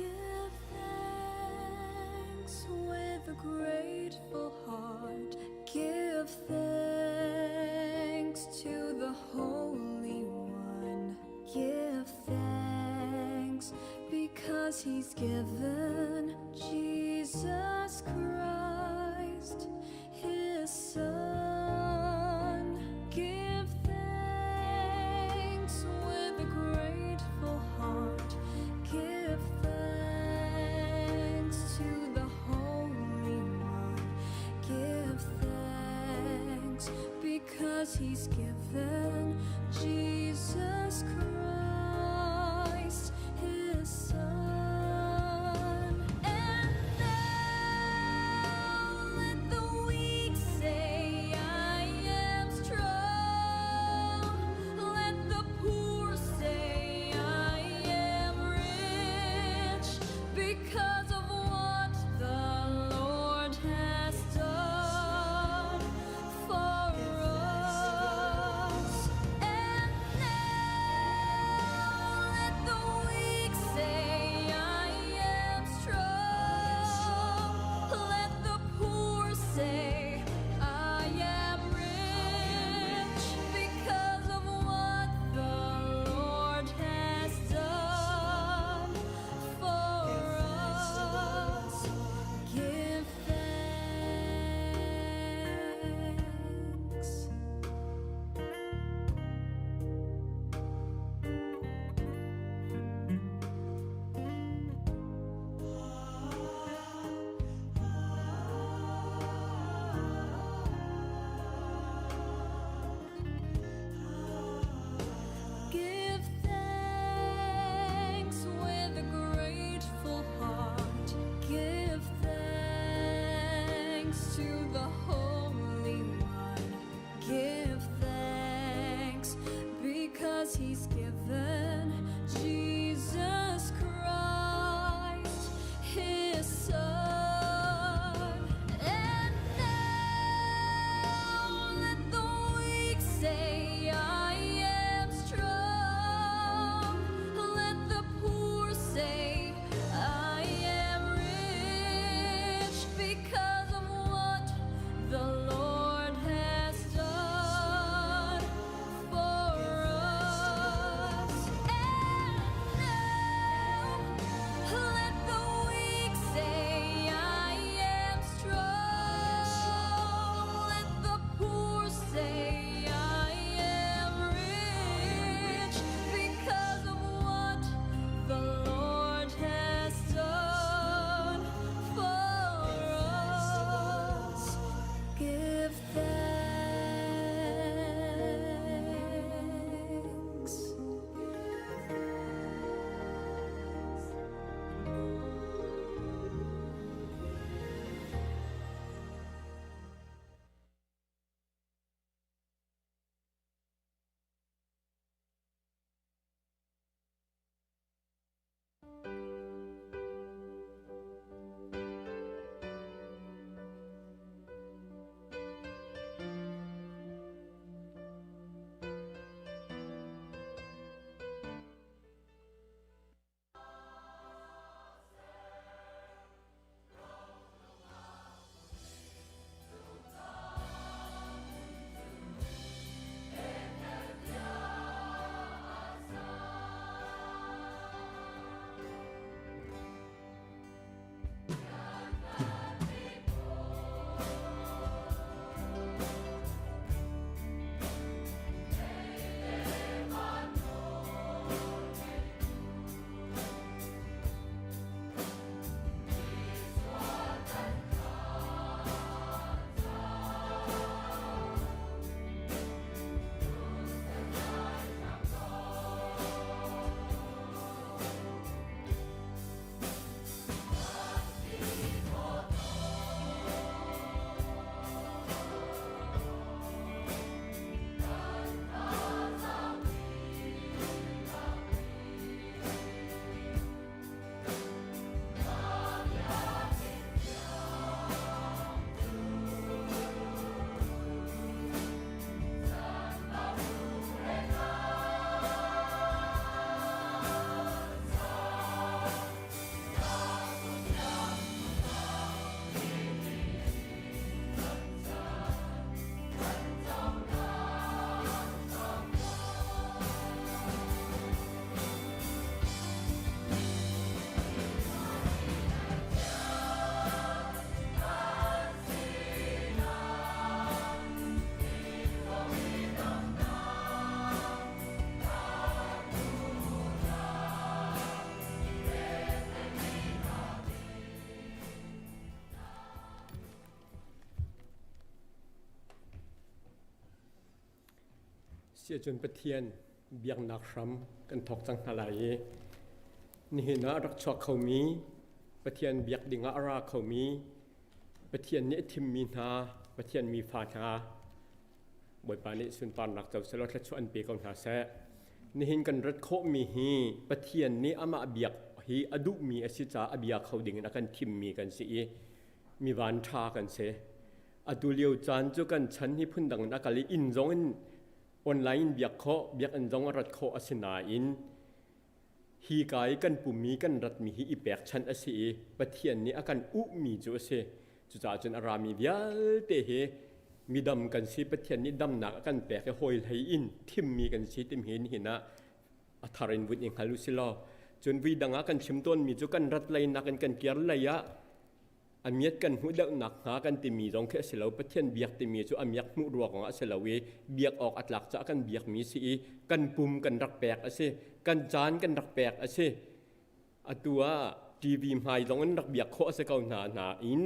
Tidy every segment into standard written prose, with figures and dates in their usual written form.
Give thanks with a grateful heart. Give thanks to the Holy One. Give thanks because He's given Jesus Christ, His Son. Give thanks with a grateful heart. Give thanks to the Holy One. Give thanks because He's given Jesus Christ, His Son. And now let the weak say, I am strong. Let the poor say, I am rich because of what the Lord has done for us. And now. Siacun Pathian biaknak hram kan thawk cang hna lai i nihin ah a rak chuak khomi Pathian biak dingah a ra khomi Pathian nih a thimmi hna Pathian mi fa hna Bawipa nih sunparnak co selaw thluachuah an pe ko hna seh. Nihin kan rat khawhmi hi Pathian nih amah biak hi a duhmi a si caah a bia kho dingin a kan thimmi kan si i mi van ṭha kan si. Atu lio caan cu kan chan hi phundang in a kal i inn zong in online in biak khawh, biakinn zong a rat khawh a si nain hi ka i kan pummi kan ratmi hi i pekchanh a si i Pathian nih a kan uhmi cu a si. Cucaah cun a rami vialte hi midam kan si, Pathian nih damnak a kan pek i hawi hlei in thimmi kan si timi hi nihin ah a thar in vun i hngal u si law cun vui dang ah kan chim tawnmi cu kan rat lei nakin kan kir lei ah a miat kan hmuh deuh nakhnga kan timi zong khi a si lo. Pathian biak timi cu a miak hmuh ruangah a si lo i biak awk a tlak caah kan biakmi si i kan pum kan rak pek a si, kan caan kan rak pek a si. Atu ah TV hmai zong in rak biak khawh a si ko hna nain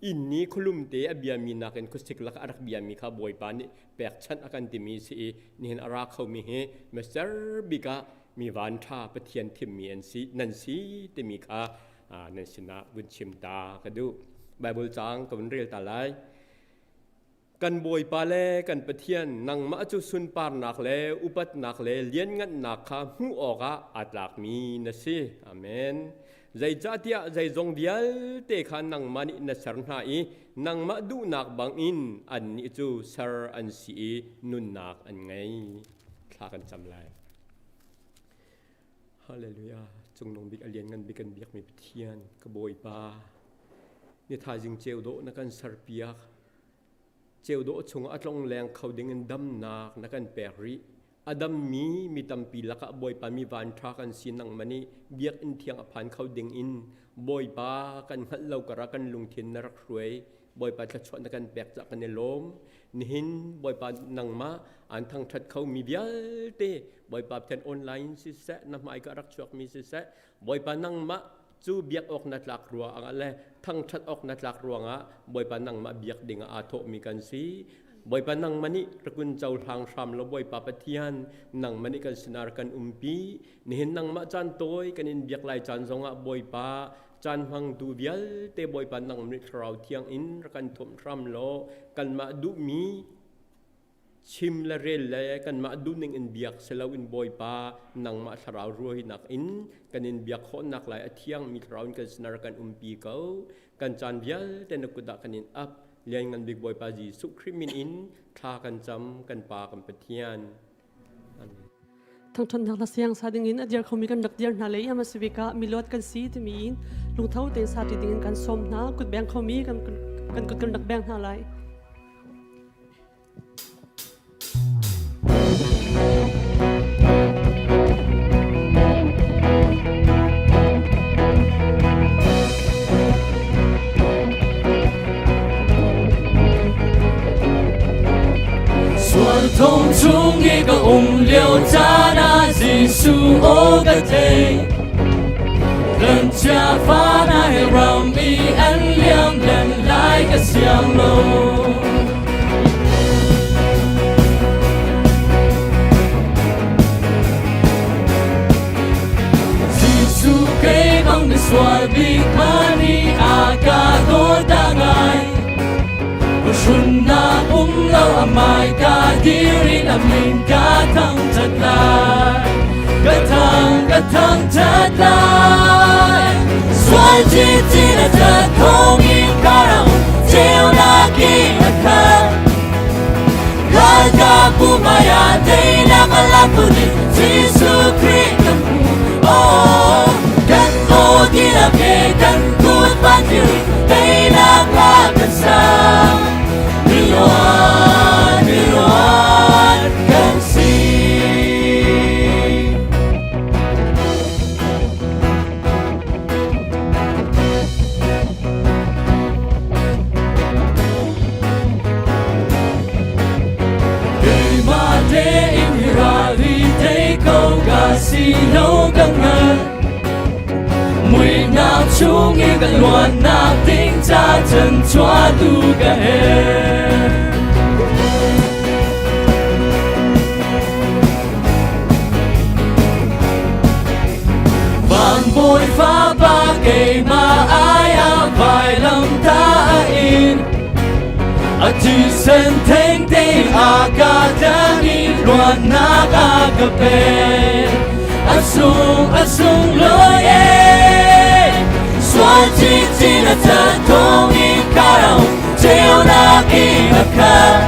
inn ni khualum te a biami nakin khuasik lakah a rak biami kha Bawipa nih pekchanh a kan timi si i nihin a ra khomi hi maser bik ah mi van ṭha Pathian thimmi an si nan si timi kha nan sinah vun chim ta ka duh. Bible caang ka vun rel ta lai. Kan Bawipa le kan Pathian nangmah cu sunparnak le upatnak le lianngannak kha hmuh awkah aa tlakmi na si. Amen. Zeicahtiah zeizong vialte kha nangmah nih na ser hna i nangmah duhnak bangin annih cu ser an si i nunnak an ngei. Thla kan cam lai. Hallelujah. Cungnung bik a lianngan bik kan biakmi Pathian ka Bawipa. Ni thaizing ceu dawh na kan serpiak. Ceu dawh chungah a tlong leng kho ding in damnak na kan pek rih. A dammi mi tampi lakah Bawipa mi van ṭha kan si nangmah nih biakinn thiang a phan kho ding in Bawipa kan hngalh lo karah kan lungthin na rak hruai. Bawipa thluachuah na kan pek cah kan i lawm. Nihin Bawipa nangmah aan thangṭhat kho mi vialte Bawipa Pathian online siseh na hmai ka rak chuakmi siseh Bawipa nangmah cu biak awk na tlak ruangah le thangṭhat awk na tlak ruangah Bawipa nangmah biak dingah aa thawhmi kan si. Bawipa nangmah nih rakun cohlang hram law Bawipa Pathian nangmah nih kan sinah rak kan umpi. Nihin nangmah caan tawi kan in biak lai caan zongah Bawipa caan hmangtu vialte Bawipa nangmah nih Thlarau Thiang in rak kan thuamh hram law kanmah duhmi chim le rel le kanmah duhning in biak si loin Bawipa nangmah thlarau ruainak in kan in biak khawhnak lai a thiangmi thlarau in kan sinah kan umpi ko. Kan caan vialte na kut ah kan in ap. Lianngan bik Bawipa Jesuh Khrih min in thla kan cam kan Pa kan Pathian. Amen. Thangṭhatnak hla siang sa dingin a dir khomi kan rak dir hna le i hmasabik ah miluat kan si timi in lungtho tein sa ṭi dingin kan sawm hna. Kut beng khomi kan kan kut kan rak beng hna lai. Sual thong chung i ka um lio caan ah Jesuh aw ka thei. Kan chia fa na he ram i an liam len lai ka siang lo. Jesuh kei bang misual bik mani a ka dawt a ngai. Hrunnak um lo a mai ka dir in a min ka thang that lai. Ka thang ka thang that lai. Sual chi chi na that khong in karang cheu na ki a khat. Kal ka pumaya te na malakuni Jesuh Christ kan hu. Oh, kan o di la ke kan kut ban diri te na la kan sa. Miluan, miluan kan si. Keimah tein hi ral hi tei ko ka si lo ka ngan. Muihnak chung i ka luatnak ding ca chan chuahtu ka herh. Thisen thengte a ka tlanh i luatnak a ka pek. A sung lawi e. Sual chinchin a cat thawng in ka ceunak in a khat.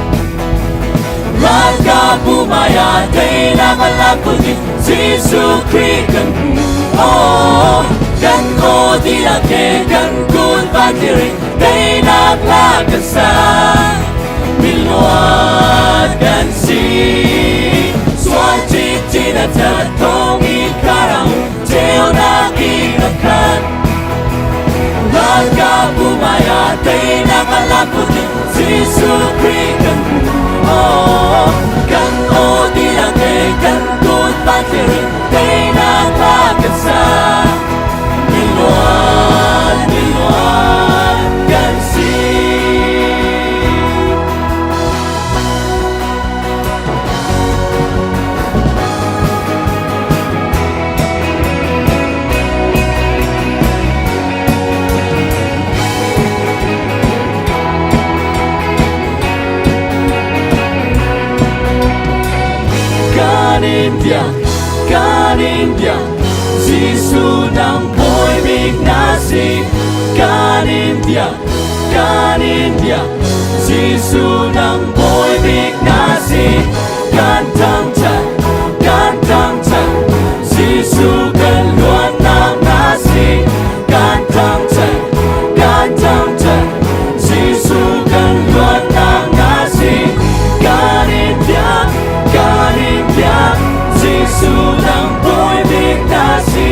Ralkapbu hmaiah teinak a lak ding Jesuh Khrih kan hmu. Oh, kan aw dihlak he kan kun van thlir in teinak hla kan sa. Miluat kan si. Sual chinchin a cat thawng in kharang ceunak in a khat. Ralkapbu hmaiah teinak a lak ding Jesuh Khrih kan hmu. Oh, kan aw dihlak he kan kun van thlir in teinak hla kan sa. Miluat, miluat kan si. Kan in biak, kan in biak, Jesuh nang bawi bik na si. Kan in biak, kan in biak, Jesuh nang bawi bik na si. Kan thangṭhat, kan thangṭhat, Jesuh kan luatnak na si. Kan thangṭhat, kan thangṭhat, Jesuh kan luatnak na si. Kan in biak, kan in biak, Jesuh nang bawi bik na si.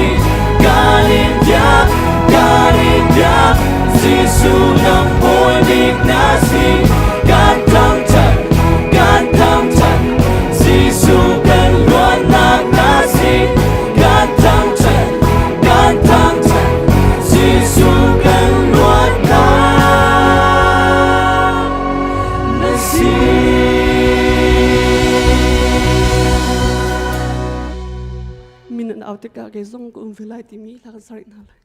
Kan in biak, kan in biak, Jesuh nang bawi bik na si. Kan thangṭhat, kan thangṭhat, Jesuh kan luatnak na si. Kan thangṭhat, kan thangṭhat, Jesuh kan luatnak na si. Min an au tikah kei zong ka um ve lai timi hla kan sarih hna lai.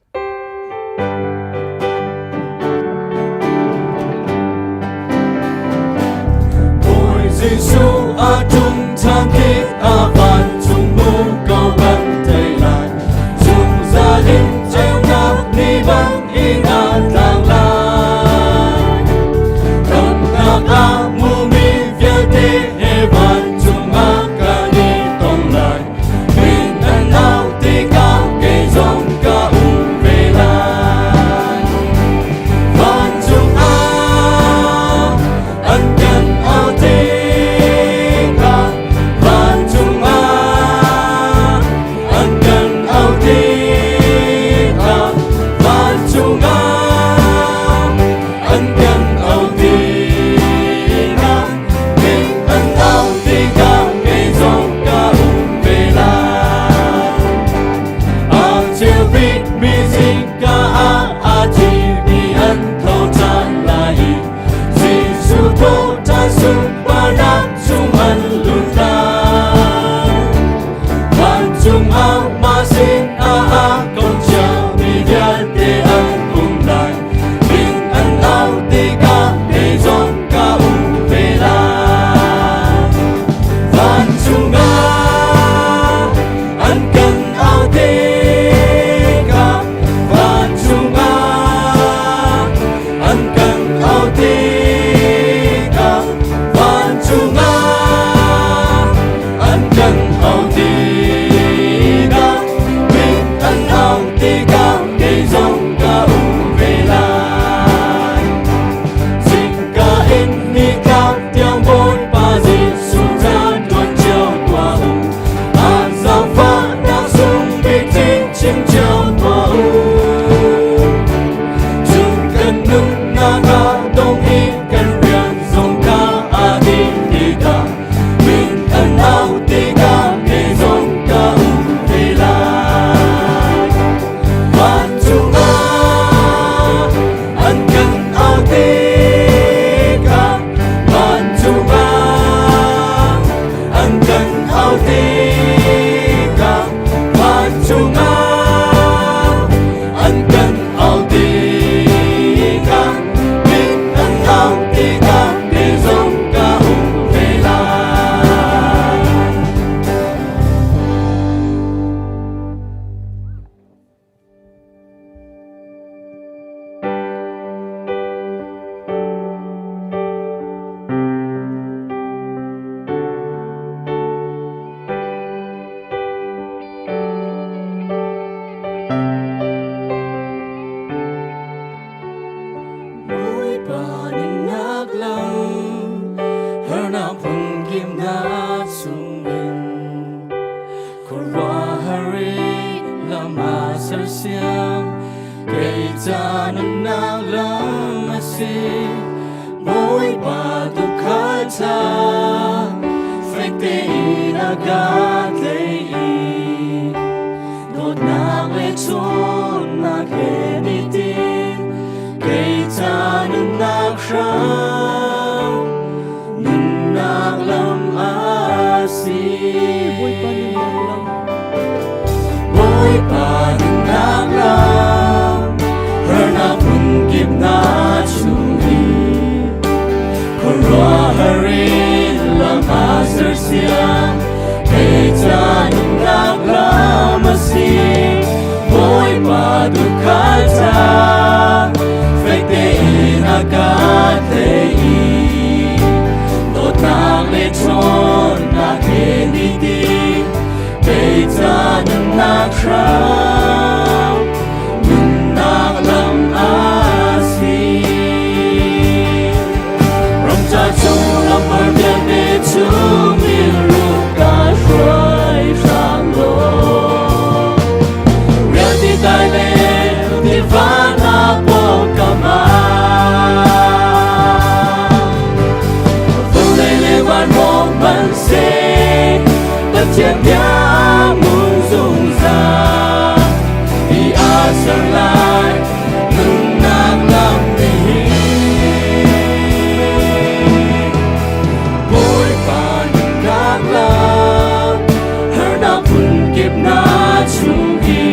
Bawi Jesuh a ṭum ṭhan tik a vancung mu ko kan thei lai. Zungzal in ceunak ni bang in a tlang lai. Damnak a hmumi vialte he vancung ah kan i tong lai. Min an au tikah kei zong ka um ve lai. Vancung ah an kan au tikah. chungin Khuaruahhar in lam aa sersiam Kei ca nunnak lam a si Bawipa tuukhal ca fek tein a ka tlaih i Dawtnak le ṭhawnnak he nitin kei ca nunnak hram nunnak lam a si. Bawipa nunnak lam. Bawipa nunnak lam harnak phunkip hna chung i khuaruahhar in lam aa sersiam kei ca nunnak lam a si. Bawipa duhkhal ca fek tein a ka thei i dawtnak le ṭhawnnak he nitin kei ca nunnak hram nunnak lam a si. Ramca chung lamhar vialte chung in ruk ka hruai hram law. Rianti dai le tiva na pawngkam ah. Vawlei le van rawng hmanhseh, Pathian bia mun zungzal. Hi aa ser lai nunnak lam nih Bawipa nunnak lam harnak phunkip na chung i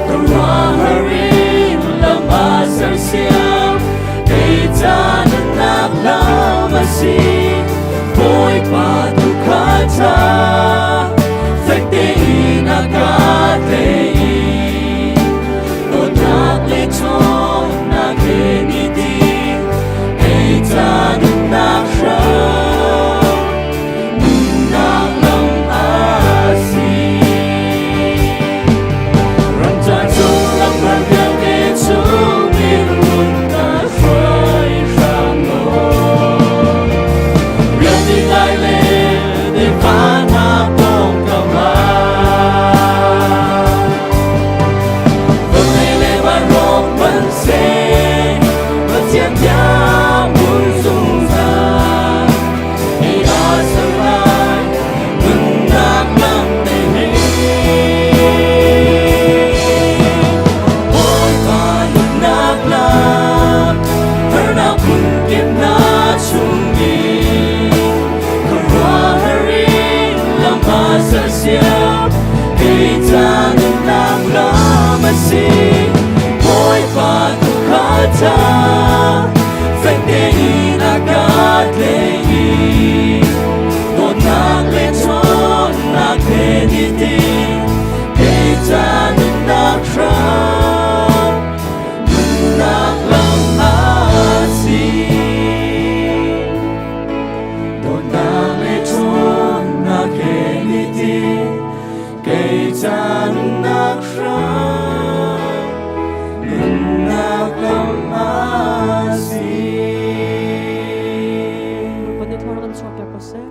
ka ruahar in lam aa sersiam kei ca nunnak lam a si Bawipa tu kha ca fek tein a ka tei i dawtnak le ṭhawnnak he nitin kei ca nunnak hram nunnak lam a si. Ramca cung lamhar vialte chungin run ka hruai hram law. Rianti dai le tiva hna pawngkam ah vawlei le vanrawng hmanhseh Pathian bia hmun zungzal hi aa ser lai nunnak lam te hi. Bawipa nunnak lam harnak phunkip hna chung i khuaruahhar in lam aa sersiam kei ca nunnak lam a si. Bawipa tu kha ca fek tein a ka tlaih i dawtnak le ṭhawnnak he nitin kei ca nunnak hram nunnak lam a si. Dawtnak le ṭhawnnak he nitin kei ca nunnak hram nunnak lam a si. Bawipa nih thawng kan chuahpiak ko seh.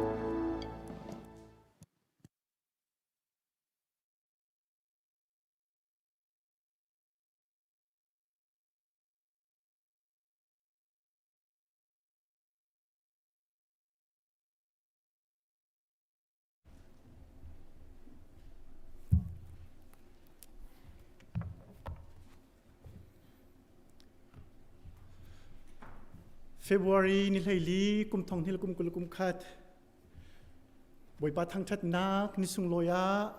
February ni hleili kum thong hnih le kum 20 kum khat Bawipa thangṭhatnak ni sunglawi ah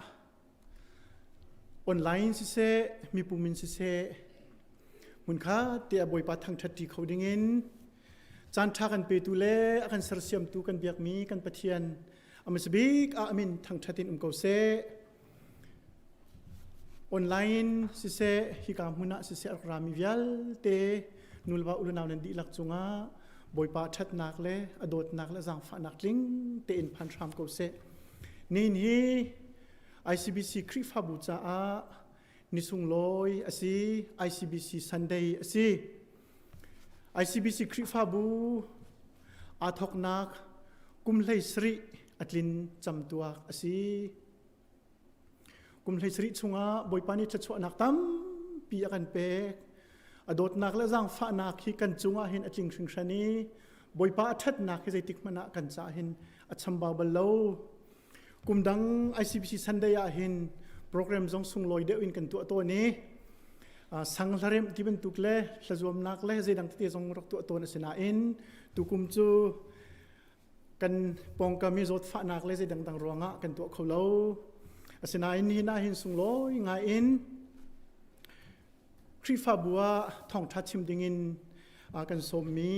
online siseh mipum in siseh hmunkhat te ah Bawipa thangṭhat ṭi kho dingin caan ṭha kan petu le a kan sersiamtu kan biakmi kan Pathian a hmasabik ah a min thangṭhat in um ko seh. Online siseh hika hmun ah siseh a rak rami vialte nulva ulunau nan dihlak cungah Bawipa ṭhatnak le a dawtnak le zaangfahnak tling tein phan hram ko seh. Nihin hi ICBC Khrihfabu caah ni sunglawi a si, ICBC Sunday a si. ICBC Khrihfabu aa thawknak kum hlei sarih a tlin camtuak a si. Kum hlei sarih chungah Bawipa nih thluachuahnak tampi a kan pek. A dawtnak le zaangfahnak hi kan cungah hin a tling hringhran i Bawipa a ṭhatnak hi zeitik hmanh ah kan caah hin a chambau bal lo. Kum dang ICBC Sunday ah hin program zong sunglawi deuh in kan tuah tawn i sang hlaremh ti bantuk le hlazuamnak le zeidang tete zong rak tuah tawn a si nain tukum cu kan pawngkam i zawtfahnak le zeidang dang ruangah kan tuah kho lo. Asinain nihin ah hin sunglawi ngai in Khrihfabu ah thawngṭha chim dingin kan sawmmi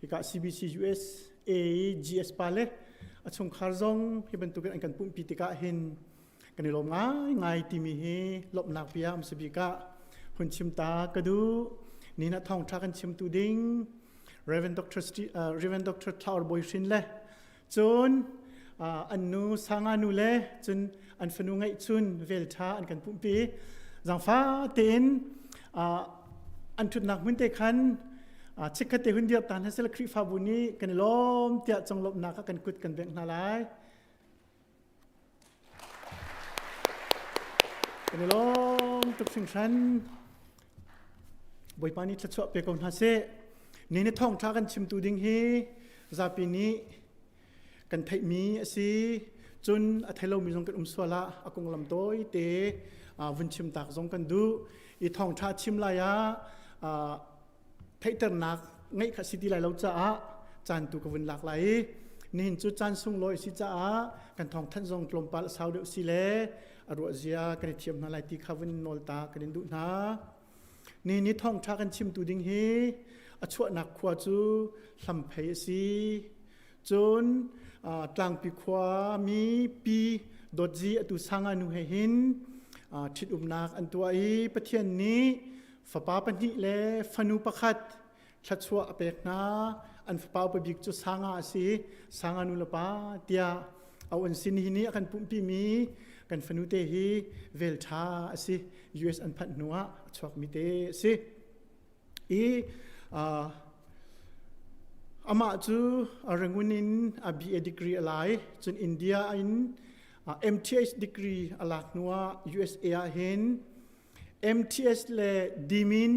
hika CBC USA GS pa le a chungkhar zong hi bantukin an kan pumhpi tikah hin kan i lawm ngaingai timi hi lawmhnak bia um si bik ah hun chim ta ka duh. Ni na thawngṭha kan chimtu ding Reverend Dr. Reverend Dr. Thlaur Bawi Hrin le cun an nu sanga nu le cun an fanu ngeihchun velṭha an kan pumhpi zangfa tein an ṭhutnak hmun te khan chikkhat te hun dir ta hna sel Khrihfabu nih kan i lawm tiah conglawmhnak ah kan kut kan bengh hna lai kan i lawm tuk hringhran Bawipa nih thluachuah pe ko hna seh ni ni thawngṭha kan chimtu ding hi zapi nih kan theihmi a si cun a thei lomi zong kan um sual ah a konglam tawi te vun chim tak zong kan duh i thawngṭha chim lai ah theihternak ngeih kha si ti lai lo caah caan tu ka vun lak lai i nihin cu caan sunglawi si caah kan thawngthanh zong tlawmpal a sau deuh si le a ruah zia kan i thiam hna lai ti kha vun nawl ta kan in duh hna. Ni ni thawngṭha kan chimtu ding hi a chuahnak khua cu Hlamphei a si. Cun Tlangpi khua mi Pi Dawtzi atu Sanga nu he hin ṭhitumnak an tuah i Pathian nih fapa pahnih le fanu pakhat thluachuah a pek hna. An fapa upa bik cu Sanga a si. Sanga nu le pa tiah a an sin hi nih a kan pumhpimi kan fanu te hi vel ṭha a si. US an phanh hnu ah a chuakmi te a si. I amah cu Rangoon in a BA degree a lai. Cun India in MTH degree a lak hnu ah USA ah hin MTS le Dimin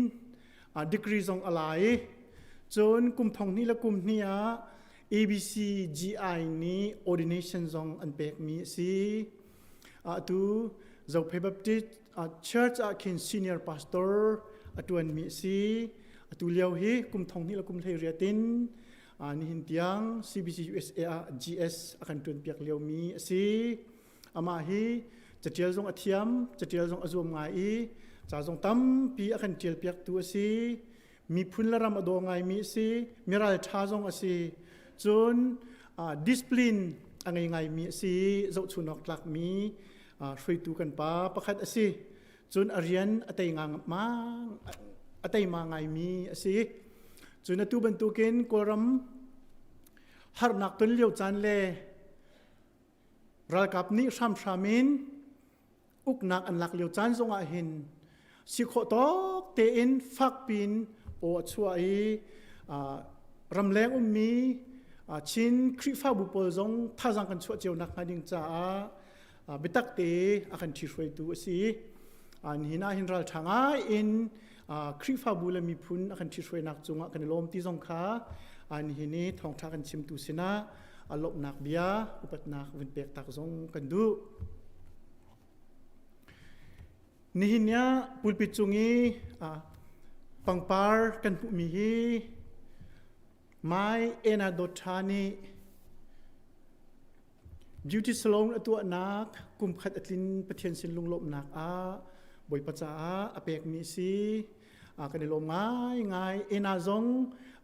degree zong a la i cun kum thong hnih le kum hnih ah ABC GI nih ordination zong an pekmi a si. Atu Zophei Baptist Church ah khin senior pastor a ṭuanmi a si. Atu lio hi kum thong hnih le kum hlei riat in nihin tiang CBC USA ah GS a kan ṭuanpiak liomi a si. Amah hi catial zong a thiam, catial zong a zuam ngai i ca zong tampi a kan ṭialpiaktu a si. Miphun le ram a daw ngaimi a si, miral ṭha zong a si. Cun discipline a ngei ngaimi a si, zohchun awk tlakmi hruaitu kan pa pakhat a si. Cun a rian a tei a teima ngaimi a si. Cun atu bantukin Kawlram harnak ton lio caan le Ralkap nih hramhram in uknak an lak lio caan zongah hin si khawh tawk tein fakpiin aw a chuah i ramleng ummi Chin Khrihfabu pawl zong thazaang kan chuah cio nakhnga ding caah biatak te a kan ṭhihruaitu a si. Nihin ah hin ralṭha ngai in Khrihfabu le miphun a kan ṭhihruainak cungah kan i lawm ti zong kha nihin i thawngṭha kan chimtu sinah a lawmhnak bia upatnak vun pek tak zong kan duh. Nihin ni ah pulpit cung i pangpar kan hmuhmi hi Mai Ena Dawt nih Beauty salon a tuahnak kum khat a tlin Pathian sin lunglawmhnak ah Bawipa caah a pekmi a si. Kan i lawm ngaingai. Ena zong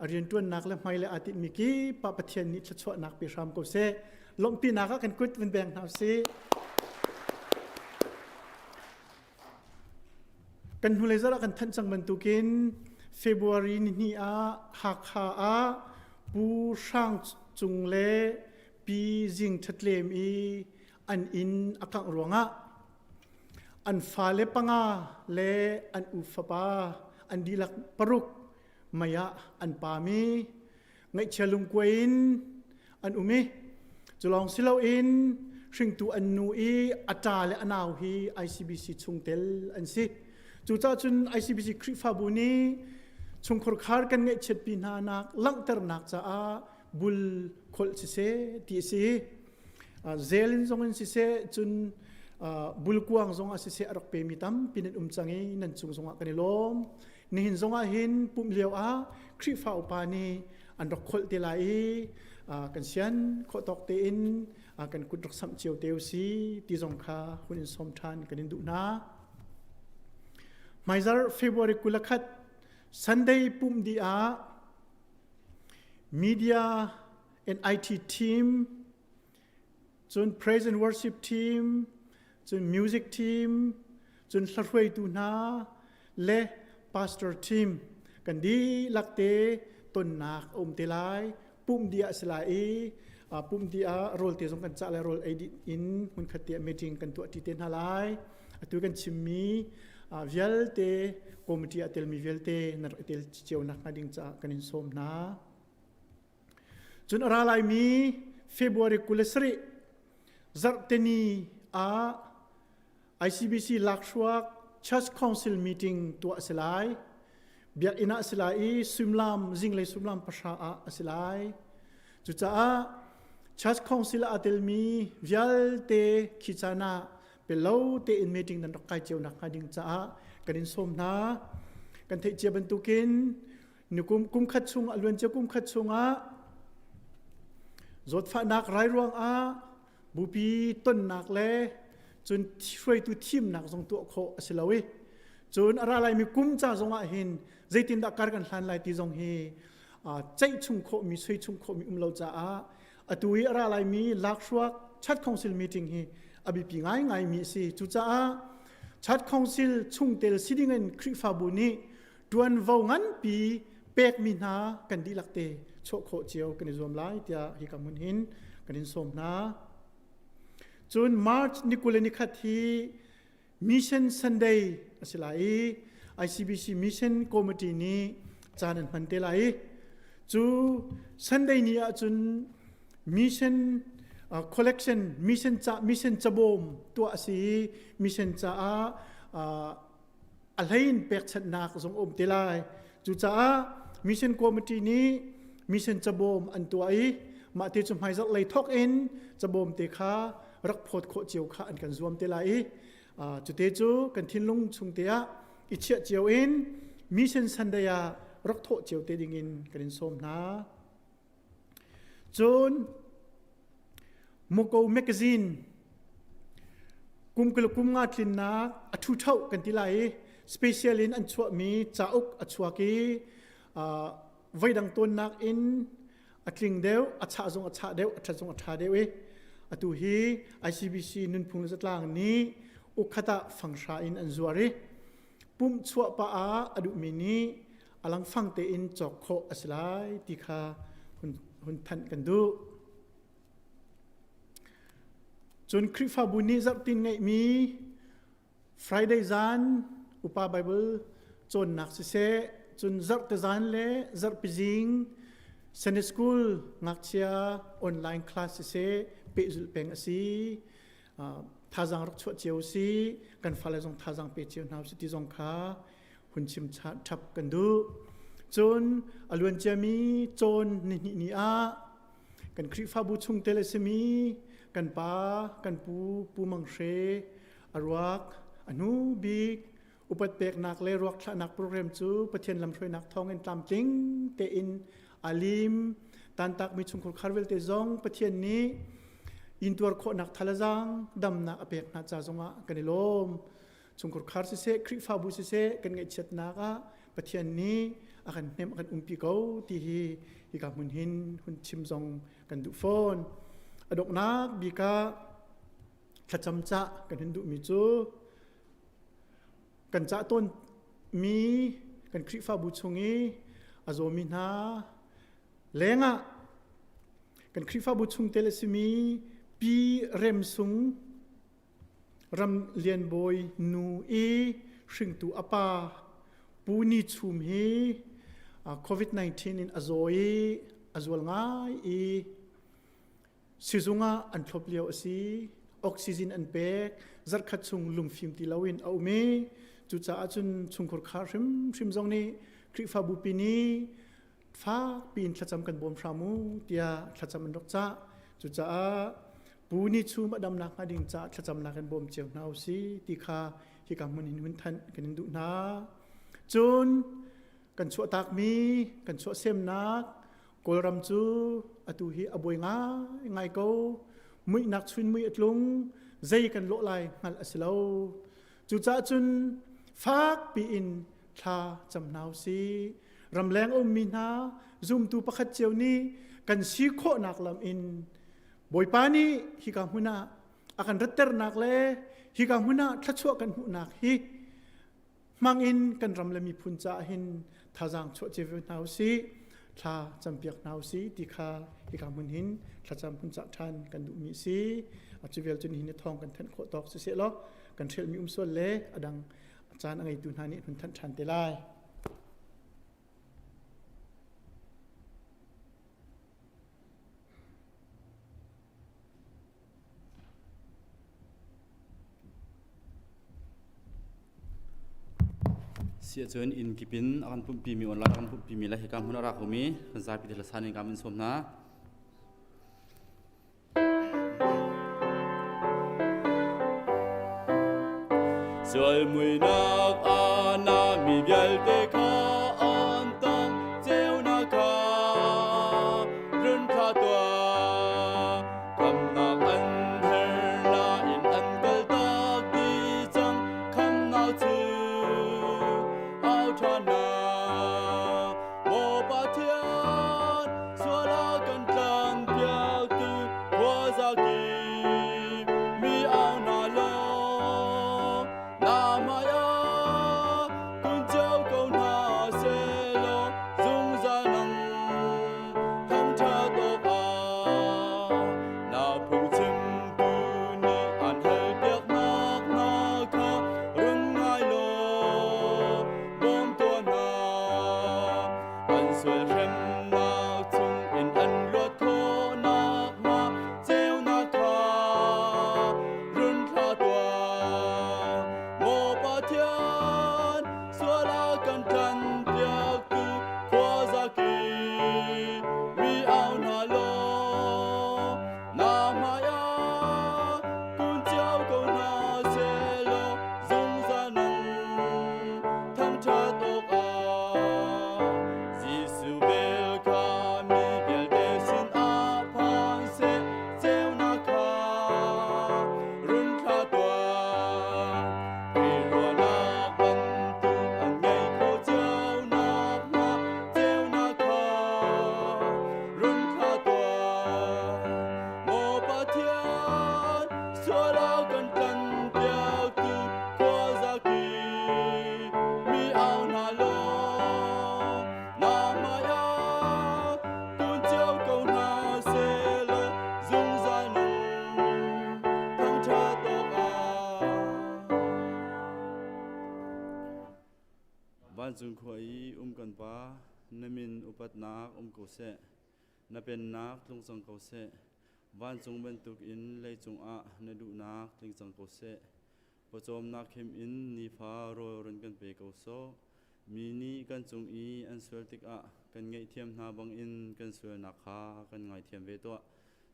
a rianṭuannak le hmai le aa tinhmi kip ah Pathian nih thluachuahnak pe hram ko seh. Lawmhpinak ah kan kut vun beng hna usih. Kan hnulei zarh ah kan thanh cang bantukin February nihnih ah Hakha ah Pu Hrang Cung le Pi Zing Ṭhatlem i an inn a kangh ruangah an fale panga le an u fapa an dihlak paruk mei ah an paam i ngaihchia lungkuai in an um i. Culawng si loin hringtu an nu i a ṭa le a nau hi ICBC chungtel an si. Cucaah cun ICBC Khrihfabu nih chungkhur khar kan ngaihchiatpi hna nak langhternak caah bul kholh siseh ti a si. Zel in zong in siseh cun bulkuang zong ah siseh a rak pemi tampi nan um cang i nan cung zongah kan i lawm. Nihin zongah hin pumh lio ah Khrihfa upa nih an rak kholh te lai i kan sian khawh tawk tein kan kut rak samh cio te u si ti zong kha hun in sawm ṭhan kan in duh hna. Hmaizarh February 21 Sunday pumh dih ah media and IT team cun praise and worship team cun music team cun hlahruaitu hna le pastor team kan dihlak te tonnak a um te lai pumh dih ah si lai i pumh dih ah rawl te zong kan cah lai rawl ei dih in hmunkhat te ah meeting kan tuah ṭi te hna lai atu kan chimmi vialte committee ah telmi vialte nan rak i tel cio nak hnga ding caah kan in sawm hna Cun a ra laimi February 27 zarhteni ah ICBC lakhruak Church Council meeting tuah a si lai. Biakinn ah a si lai i suimilam zinglei suimilam pahra ah a si lai. Cucaah Church Council ah aa telmi vialte khi caan ah pelo tein meeting nan rak kai cio nak hnga ding caah kan in sawm hna. Kan theih cia bantukin Nikum kum khat chung a luancia kum khat chungah zawtfahnak rai ruangah bupi tonnak le cun hruaitu thimnak zong tuah khawh a si lo i cun a ra laimi kum ca zongah hin zeitindah kar kan hlan lai ti zong hi ceih chung khawhmi soi chung khawhmi um lo caah atu i a ra laimi lakhruak Church Council meeting hi a biapi ngaingaimi a si cucaah Church Council chungtel si dingin Khrihfabu nih ṭuanvo nganpi pekmi hna kan dihlak te chuah khawh cio kan i zuam lai tiah hika hmun hin kan in sawm hna. Cun March ni 21 hi Mission Sunday a si lai i ICBC Mission Committee nih caan an hman te lai i cu Sunday ni ahcun mission collection mission ca mission cabawm tuah a si i mission caah a hlei in pekchanhnak zong um te lai. Cucaah mission committee nih mission cabawm an tuah i mah te cu hmaizarh lei thawk in cabawm te kha rak phawt khawh cio kha an kan zuam te lai i cute cu kan thinlung chung te ah i chiah cio in mission Sunday ah rak thawh cio te ding in kan in sawm hna. Cun Muko magazine kum kul kum nga tlinnak a ṭhu ṭho kan ti lai i special in an chuahmi cauk a chuak i voidang tawnnak in a tling deuh a chah zong a chah deuh a ṭhat zong a ṭha deuh i atu hi ICBC nunphung le zatlang nih ukhat ah fanghra in an zuar i pumh chuah pah ah a duhmi nih a langfang tein cawk khawh a si lai ti kha hun, hun thanh kan duh. Cun Khrihfabu nih zarhtin ngeihmi Friday zan upa Bible cawnnak siseh, cun zarhte zan le zarhpi zing Sunday school ngakchia online class siseh pehzulh peng a si. Thazaang rak chuah cio si, kan fale zong thazaang pe cio hna si ti zong kha hun chim chap kan duh. Cun a luan ciami cawn nihnih ni ah kan Khrihfabu chungtel a simi kan pa kan pu Pu Mang Hre a ruak a hnu bik upat peknak le ruak thlahnak program cu Pathian lamhruainak thawngin tlamtling tein alim tantakmi chungkhur khar vialte zong Pathian nih intuar khawhnak thalazang damnak a pek hna ca zongah kan i lawm chungkhur khar siseh Khrihfabu siseh kan ngaihchiatnak ah Pathian nih a kan hnem a kan umpi ko ti hi hika hmun hin hun chim zong kan duh fawn a donghnak bik ah thlacam cah kan hun duhmi cu kan cah tawn mi kan Khrihfabu chung i a zawmi hna lengah kan Khrihfabu chungtel a simi Pi Rem Sung Ram Lian Bawi nu i hringtu a pa Pu Ni Chum hi COVID-19 in a zaw i a zual ngai i. Sizung ah an thlop lio a si. Oxygen an pek. Zarhkhat chung lungfim ti loin a um i cucaah cun chungkhur khar hrimhrim zong nih Khrihfabu pi nih fakpi in thlacam kan bawm hram u tiah thlacam an rak cah. Cucaah Pu Ni Chum a damnak hnga ding caah thlacamnak in bawm cio hna u si ti kha hika hmun hin hun thanh kan in duh hna. Cun kan chuahtakmi kan chuahsemnak Kawlram cu atu hi a buai ngaingai ko. Muihnak chun mui a tlung, zei kan lawh lai hngalh a si lo. Cucaah cun fakpi in thla cam hna u sih. Ramleng a ummi hna zumtu pakhat cio nih kan si khawhnak lam in Bawipa nih hika hmun ah a kan ratternak le hika hmun ah thluachuah kan hmuhnak hi hmang in kan ram le miphun caah hin thazaang chuah cio hna u sih thla campiak hna u sih ti kha hika hmun hin thlacam hun cah ṭhan kan duhmi si cu vial cu nihin thawng kan thanh khawh tawk siseh law kan hrelmi um sual le a dang caan a ngeitu hna nih hun thanh ṭhan te lai. Si ahcun inn kip in a kan pumhpimi online a kan pumhpimi le hika hmun a ra khomi kan zapi te hlasan in kam in sawm hna. Sual muinak a na mi vialte kha an tang ceunak kha run thla tuah. Khamnak an her nain an kaltak dih cang khamnak cu au ṭhan hna. Maw Pathian, sual a kan tlanpiaktu khuazakip mi au hna law na hmaiah kun cio ko hna sehlaw zungzal nang thangṭhat awkah na phungchimtu nih an halpiaknak hna kha run ngai law bawm tuah hna. An sual hremnak chungin an luat khawh nakhnga ceunak kha run thlah tuah. Maw Pathian, sual a kan ṭanpiaktu khuazakip mi au hna law na hmaiah kun cio ko hna sehlaw zungzal nang thangṭhat awkah Jesuh vel kha mi vialte sinah phan seh ceunak kha run thlah tuah. Khrih ruahnak bantuk an ngei kho cio nakhnga ceunak kha run thlah tuah. Maw Pathian, sual a kan tlanpiaktu khuazakip mi au hna law na hmaiah kun cio ko hna sehlaw zungzal nung thangṭhat awkah. Vancung khua i um kan Pa, na min upatnak um ko seh. Na pennak tlung cang ko seh. Vancung bantukin leicung ah na duhnak tling cang ko seh. Pawcawmnak khim in nifa rawl run kan pe ko sawh. Mi nih kan cung i an sual tikah kan ngaihthiam hna bangin kan sualnak kha kan ngaithiam ve tuah.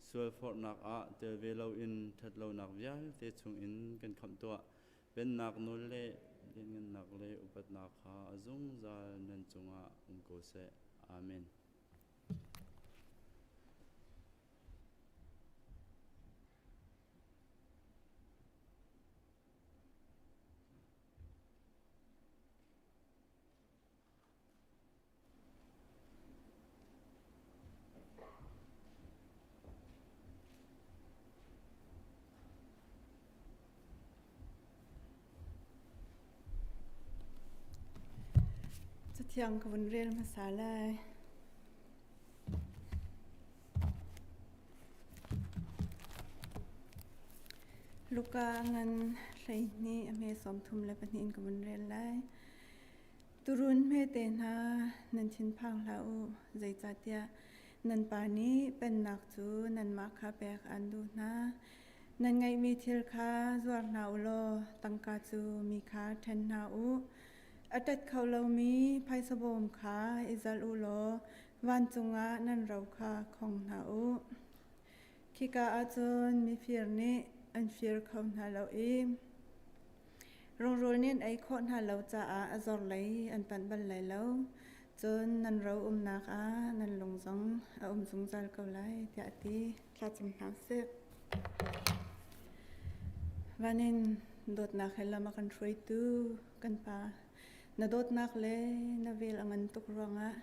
Sualforhnak ah tel ve loin ṭhatlonak vialte chungin kan khamh tuah. Pennak nawl le lianngannak le upatnak kha a zungzal nan cungah um ko seh. Amen. Cathiang ka vun rel hmasa lai. Luka ngan 12 a hme 32 in ka vun rel lai. Turun hmete hna nan thinphang hlah u, zeicahtiah Nan pa nih pennak cu nanmah kha pek aan duh hna. Nan ngeihmi thil kha zuar hna u law tangka cu mi kha ṭhen hna u. A ṭet kho lomi phaisa bawm kha i zalh u law vancung ah nan ro kha khong hna u. Khika ah cun mifir nih an fir kho hna lo i rungrul nih an ei khawh hna lo caah a zor lei an panh bal lai lo. Cun nan ro umnak ah nan lung zong a um zungzal ko lai, tiah a ti. Thlacam hna usih. Van in dawtnak he lam a kan hruaitu kan Pa, na dawtnak le na vel a ngan tuk ruangah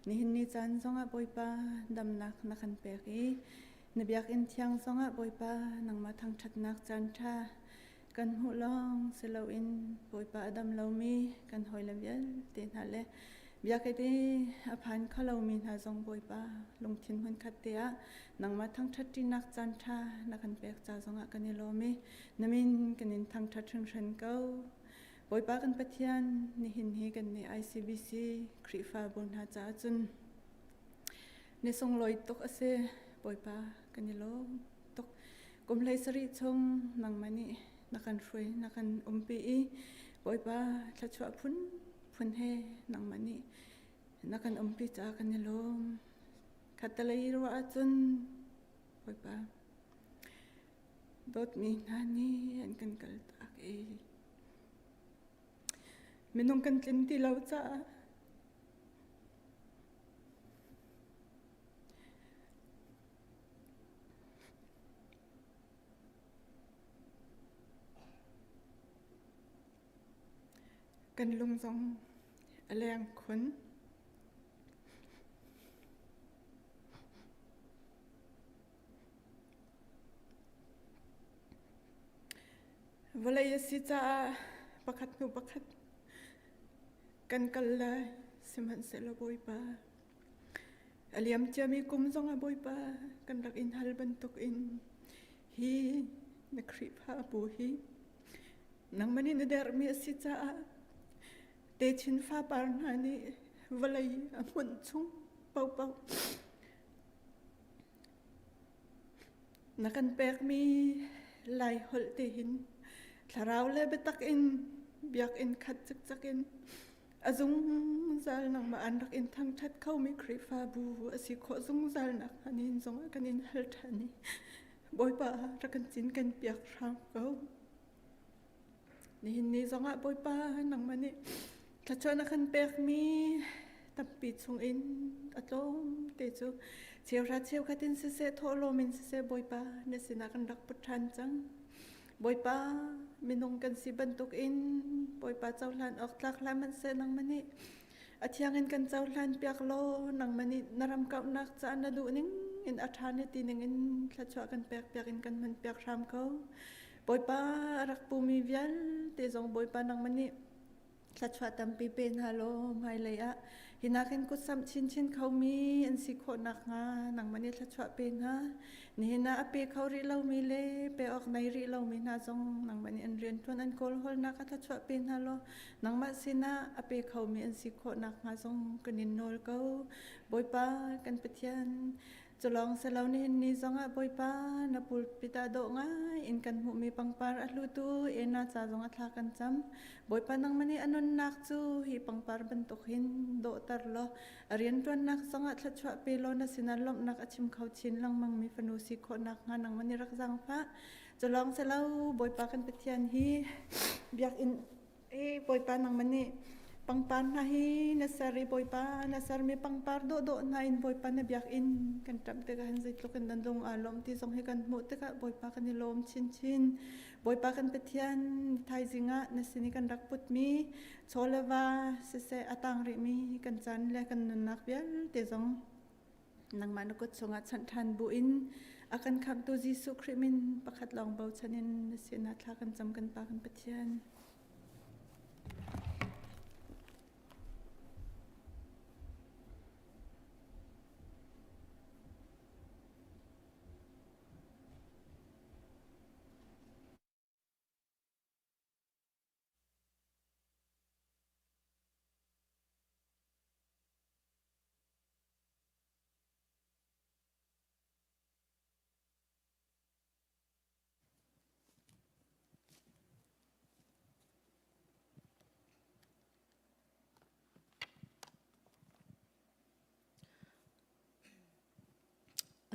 nihin ni caan zongah Bawipa damnak na kan pek i na biakinn thiang zongah Bawipa nangmah thangṭhatnak caan ṭha kan hmuh lawng si loin Bawipa a dam lomi kan hawile vialte hna le biakinn i a phan kho lomi hna zong Bawipa lungthin hmunkhat te ah nangmah thangṭhat ṭinak caan ṭha na kan pek ca zongah kan i lawm i na min kan in thangṭhat hringhran ko. Bawipa kan Pathian, nihin hi kan nih ICBC Khrihfabu hna caah cun ni sunglawi tuk a si. Bawipa kan i lawm tuk. Kum hlei sarih chung nangmah nih na kan hruai, na kan umpi i Bawipa thluachuah phun phun he nangmah nih na kan umpi caah kan i lawm. Khattalei ruah ahcun Bawipa dawtmi hna nih an kan kaltak i minung kan tlin ti lo caah kan lung zong a leng khun. Vawlei a si caah pakhat hnu pakhat kan kal lai, sihmanhsehlaw Bawipa, a liam ciami kum zongah Bawipa kan rak in hal bantukin hi na Khrihfabu hi nangmah nih na derhmi a si caah techin fapar hna nih vawlei a hmunh chung paohpaoh Na kan pekmi Laiholh te hin thlarau le biatak in biakinn khat cikcek in a zungzal nangmah an rak in thangṭhat khomi Khrihfabu a si khawh zungzal nak hnga nihin zongah kan in hal ṭhan i Bawipa rak kan cin kan piak hram ko. Nihin ni zongah Bawipa nangmah nih thluachuah na kan pekmi tampi chungin a tlawm te cu cheuhra cheukhat in siseh thawhlawm in siseh Bawipa na sinah kan rak put ṭhan cang. Bawipa minung kan si bantukin Bawipa cohlan awk tlak hlah hmanhseh nangmah nih a thiang in kan cohlan piak law nangmah nih na ram kauhnak caah na duh ning in a ṭha na ti ning in thluachuah kan pek piak in kan hman piak hram ko. Bawipa a rak pumi vialte zong Bawipa nangmah nih thluachuah tampi pe hna law hmailei ah hi nakin kutsamh chinchin khomi an si khawh nakhnga nangmah nih thluachuah pe hna. Nihin ah a pe kho rih lomi le pe awk nei rih lomi hna zong nangmah nih an rianṭuan an kawlhawlnak ah thluachuah pe hna law nangmah sinah a pe khomi an si khawh nakhnga zong kan in nawl ko. Bawipa kan Pathian, Culawng silo nihin ni zongah Bawipa na pulpit ah dawh ngai in kan hmuhmi pangpar a hlutu Ena ca zongah thla kan cam. Bawipa nangmah nih a nunnak cu hi pangpar bantuk hin dawhter law a rianṭuannak zongah thluachuah pe law na sinah lawmhnak a chim kho chin lengmangmi fanu si khawh nakhnga nangmah nih rak zaangfah. Culawng silo Bawipa kan Pathian hi biakinn E Bawipa nangmah nih pangpar hna hi na ser i Bawipa na sermi pangpar dawhdawh hna in Bawipa na biakinn kan ṭamh tikah hin zeitluk in nan lung aa lawm ti zong hi kan hmuh tikah Bawipa kan i lawm chinchin. Bawipa kan Pathian thaizing ah na sin i kan rak putmi chaw le va siseh a tang rihmi kan caan le kan nunnak vialte zong nangmah na kut chungah chanh ṭhan buin a kan khamhtu Jesuh Khrih min pakhat lawng bochan in na sinah thla kan cam kan Pa kan Pathian.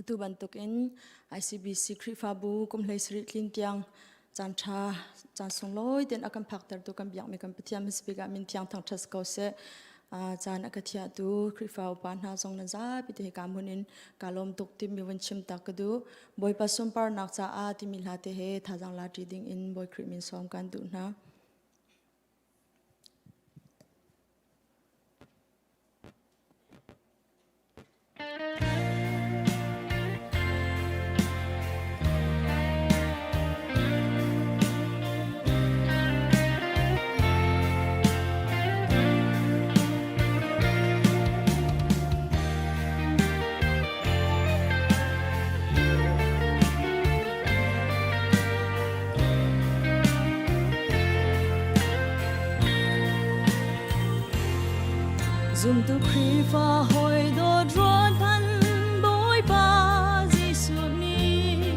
Atu bantukin ICBC Khrihfabu kum hlei sarih tlin tiang caan ṭha caan sunglawi tein a kan phaktertu kan biakmi kan Pathian hmasabik ah min thiang thangṭhat ko seh. Caan a ka thiahtu Khrihfa upa hna zong nan zapi te hika hmun in ka lawm tuk timi vun chim tak ka duh. Bawipa sunparnak caah timi hla te he thazaang la ṭi ding in Bawi Khrih min sawm kan duh hna. Zumtu Khrihfa hawi dawt ruat hmanh Bawipa Jesuh nih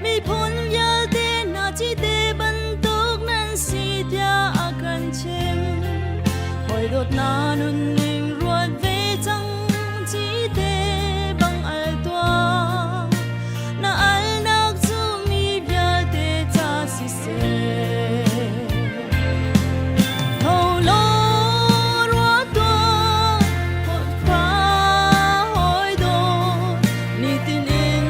miphun vialte hna cite bantuk nan si tiah a kan chim. Hawi dawt na nunning ruat ve cang cite bang al tuah. Na alnak cu mi vialte ca siseh. Tho law ruat tuah, fa hawi dawt, nitin in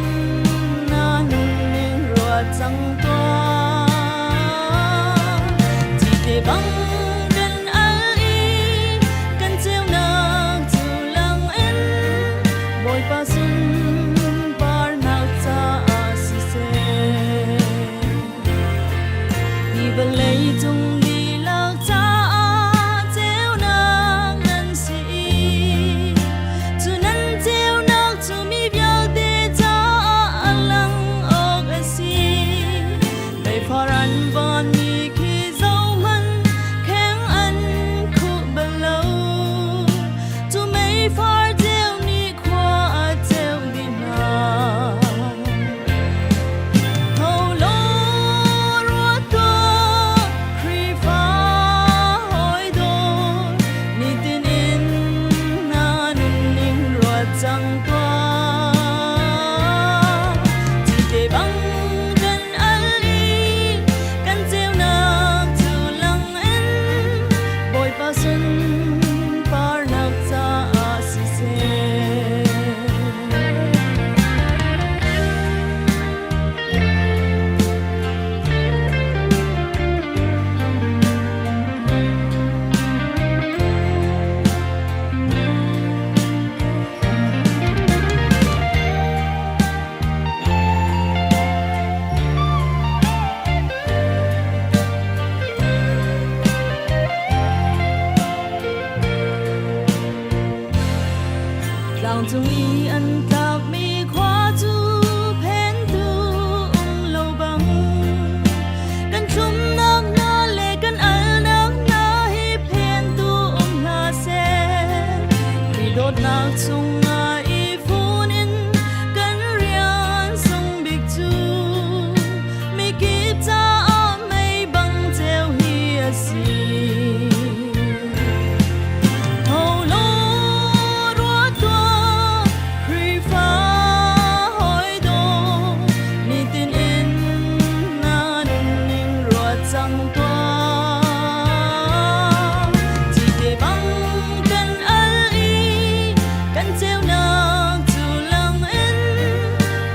na nunning ruat cang tuah. Cite bang kan al i kan ceunak cu lang in Bawipa sunparnak caah siseh. Hi vawlei cung dihlak caah ceunak nan si. Cu nan ceunak cu mi vialte caah a lang awk a si. Meifar an vanmi khi zohhmanh kheng an khuh bal lo. Cu meifar ceu nih khua a ceuh dih hna. Tho law ruat tuah, Khrihfa hawi dawt, nitin in na nunning ruat cang tuah. Cite bang kan al i kan ceunak cu lang in Bawipa sunparnak caah siseh. Tlangcung i an tlakmi khua cu phentu um lo bang kan thlumnak hna le kan alnak hna hi phentu um hna seh. Khrih dawtnak chungah i fun in kan rian sung bik cu mikip caah mei bang ceu hi a si. Tho law ruat tuah, Khrihfa hawi dawt, nitin in na nunning ruat cang tuah. Cite bang kan al i kan ceunak cu lang in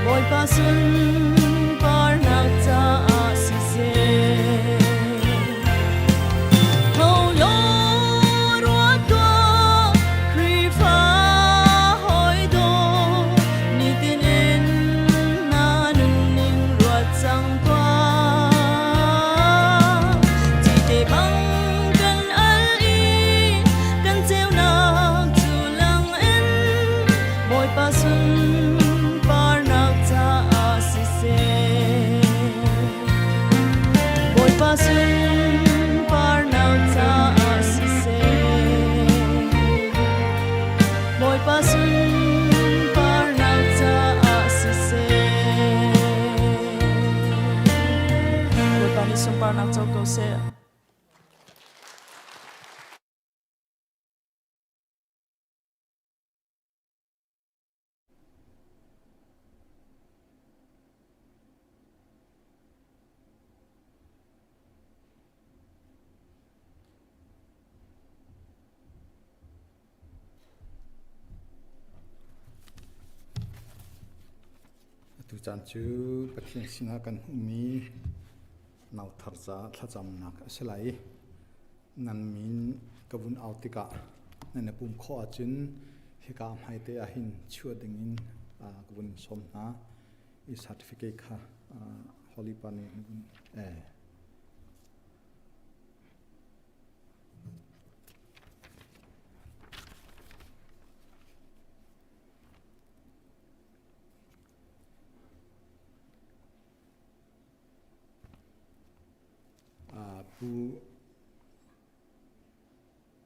Bawipa sunparnak caah siseh. Tho law ruat tuah, Khrihfa hawi dawt, nitin in na nunning ruat cang tuah. Cite bang kan al i kan ceunak cu lang in Bawipa sunparnak caah siseh. Bawipa sunparnak caah siseh. Bawipa sunparnak caah siseh. Bawipa nih sunparnak co ko seh. Tucaan cu Pathian sinah kan hmuhmi nauthar caah thlacamnak a si lai i nan min ka vun au tikah nan i pum khawh ahcun hika hmaite ah hin chuah dingin ka vun sawm hna i certificate kha Holy Pa nih vun eh. Pu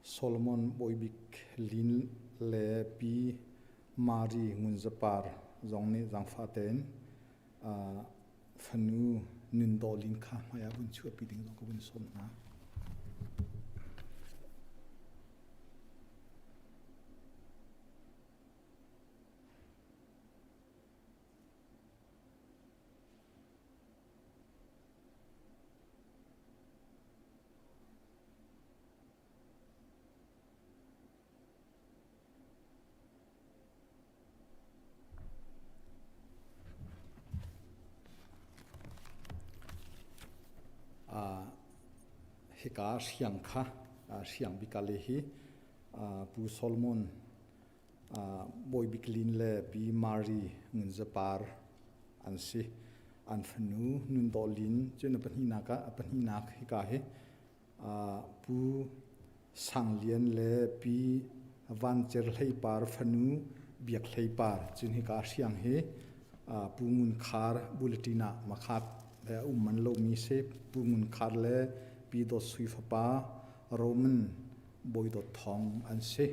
Solomon Bawibik Lin le Pi Mari Ngunzapar zong nih zaangfah tein fanu Nun Daw Lin kha hmai ah vun chuahpi ding zong ka vun sawm hna. Hika hriang kha hriang bikale hi Pu Solomon Bawi Bik Lin le Pi Mari Ngunzapar an si. An fanu Nun Dawh Lin cu na pahnihnak ah a pahnihnak hika hi Pu Sang Lian le Pi Van Cer Hlei Par fanu Biak Hlei Par cun hika hriang hi Pu Ngun Khar bulletin ah makhat le a um man lomi si Pu Ngun Khar le Pi Dawt Sui fapa Roman Bawi Dawt Thawng an si.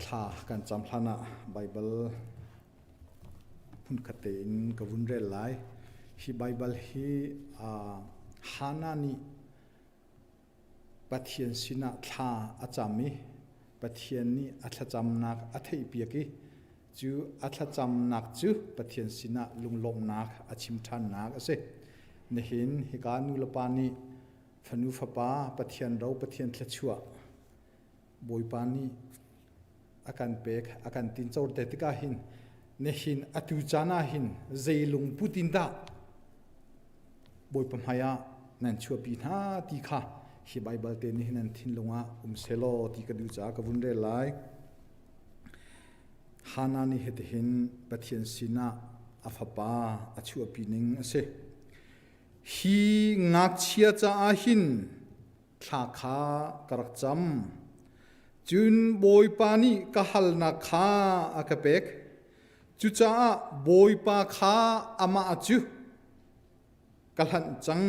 Thla kan cam hlan ah Baibal phunkhat tein ka vun rel lai. Hi Baibal hi Hannah nih Pathian sinah thla a cam i Pathian nih a thlacamnak a theihpiak i cu a thlacamnak cu Pathian sinah lunglawmhnak a chim ṭhannak a si. Nihin hika nulepa nih fanu fapa Pathian ro Pathian thluachuah Bawipa nih a kan pek a kan tinco te tikah hin nihin atu caan ah hin zei lungput in dah Bawipa hmai ah nan chuahpi hna ti kha hi Baibal te nih hin nan thinlung ah um selaw ti ka duh caah ka vun rel lai. Hannah nih hitihin Pathian sinah a fapa a chuahpi ning a si. Hi ngakchia caah hin thla kha ka rak cam. Cun Bawipa nih ka halnak kha a ka pek. Cucaah Bawipa kha amah cu ka hlanh cang.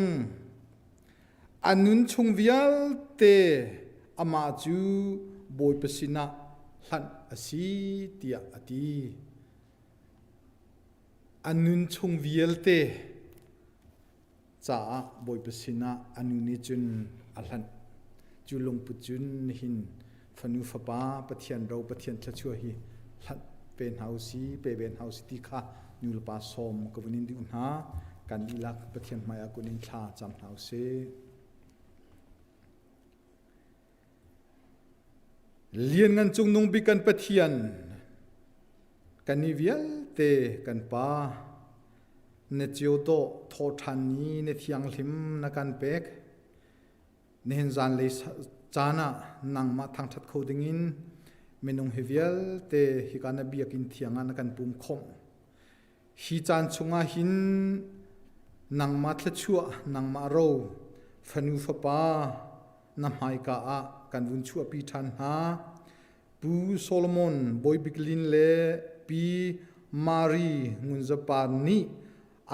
A nun chung vialte amah cu Bawipa sinah hlanh a si tiah a ti. A nun chung vialte caah Bawipa sinah a nu nih cun a hlanh. Cu lungput cun nihin fanu fapa Pathian ro Pathian thluachuah hi hlanh pe hna usi pe ve hna usi ti kha nu le pa sawm ka vun in duh hna. Kan dihlak Pathian hmai ah kun in thla cam hna usi. Lianngan cungnung bik kan Pathian, kannih vialte kan Pa, na cio dawh thawhṭhan ni na thianghlim na kan pek. Nihin zanlei caan ah nangmah thangṭhat kho dingin minung hi vialte hika na biakinn thiang ah na kan pum khawmh. Hi caan chungah hin nangmah thluachuah, nangmah ro, fanu fapa na hmaika ah kan vun chuahpi ṭhan hna. Pu Solomon Bawi Bik Lin le Pi Mari Ngunzapa nih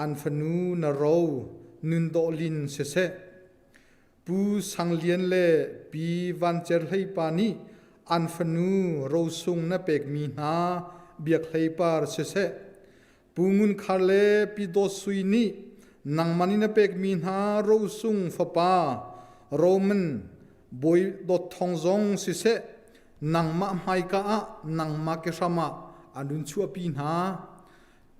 an fanu na ro Nun Dawh Lin siseh, Pu Sang Lian le Pi Van Cer Hlei pa nih an fanu rosung na pekmi hna Biak Hlei Par siseh, Pu Ngun Khar le Pi Dawt Sui nih nangmah nih na pekmi hna rosung fapa Roman Bawi Dawt Thawng zong siseh, nangmah hmaika ah nangmah ke hram ah an run chuahpi hna.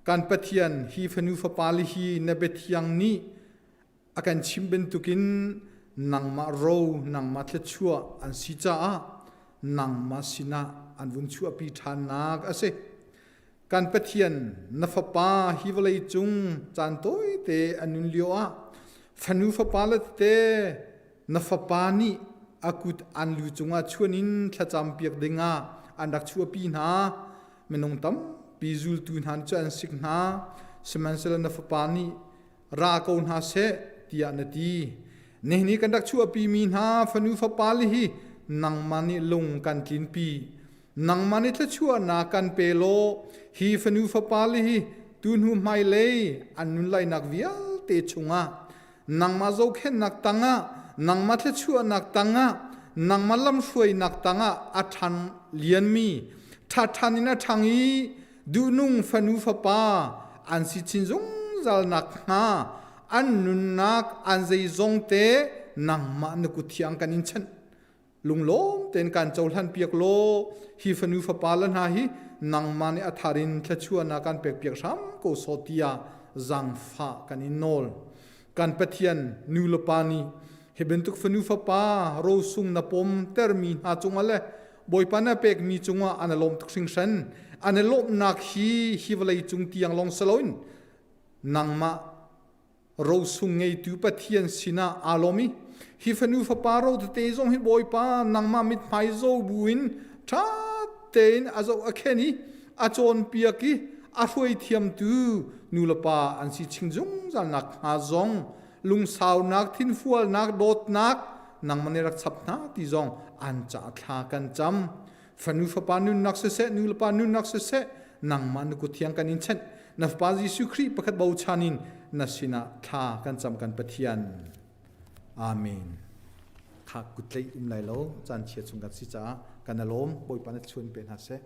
Kan Pathian hi fanu fapa le hi na biathiang nih a kan chimh bantukin nangmah ro nangmah thluachuah an si caah nangmah sinah an vun chuahpi ṭhannak a si. Kan Pathian na fapa hi vawlei cung caan tawite a nun lio ah fanu fapa le tete na fapa nih a kut an lu cungah chuan in thlacam piak dingah an rak chuahpi hna. Minung tampi zultu hna cu an sik hna. Sihmanhsehlaw na fapa nih ra ko hna seh tiah na ti. Nihin i kan rak chuahpimi hna fanu fapa le hi nangmah nih lung kan tlinpi. Nangmah nih thluachuahnak kan pe law hi fanu fapa le hi tuhnu hmailei an nun lainak vialte chungah nangmah zohkhenhnak tangah nangmah thluachuahnak tangah nangmah lamhruainak tangah a ṭhan lianmi ṭhaṭhan in a ṭhang i duhnung fanu fapa an si chin zungzal nakhnga an nunnak an zeizong te nangmah na kut thiang kan in chanh. Lunglawm tein kan cohlan piak law hi fanu fapa le hna hi nangmah nih a thar in thluachuahnak kan pek piak hram ko sawh tiah zaangfah kan in nawl. Kan Pathian nu le pa nih hi bantuk fanu fapa rosung na pom termi hna cungah le Bawipa na pekmi cungah an i lawm tuk hringhran. An i lawmhnak hi hi vawlei cung tiang lawng si loin nangmah rosung ngeitu Pathian sinah aa lawm i hi fanu fapa ro tete zong hi Bawipa nangmah mithmai zo buin ṭha tein a zoh a khen i a cawnpiak i a hruai thiamtu nulepa an si ching zungzal nakhnga zong lungsaunak thinfualnak dawtnak nangmah nih rak chap hna ti zong an ca thla kan cam. Fanu fapa nunnak siseh nulepa nunnak siseh nangmah na kut thiang kan in chanh. Na fapa Jesuh Khrih pakhat bochan in na sinah thla kan cam kan Pathian. Amen. Kha kut tlaih um lai lo caan chia chung kan si caah kan alawm. Bawipa na chuan pe hna seh.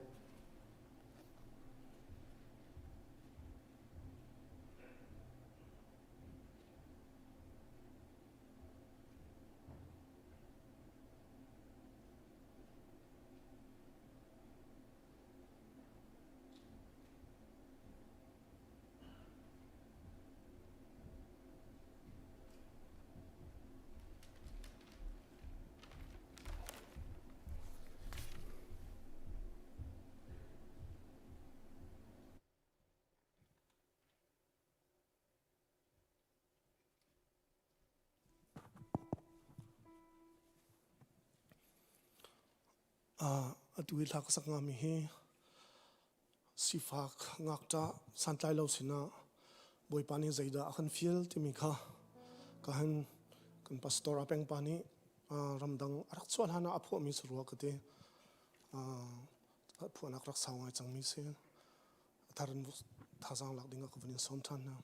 Atu hi hla ka sak ngami hi sifak ngakṭah santlai lo sinah Bawipa nih zeidah a kan fial timi kha ka han kan pastor a pengpa nih ramdang a rak chuah hlan ah a phuahmi si rua ka ti. Phuahnak rak sau ngai cangmi si. A thar in thazaang lak ding ah ka vun in sawm ṭhan hna.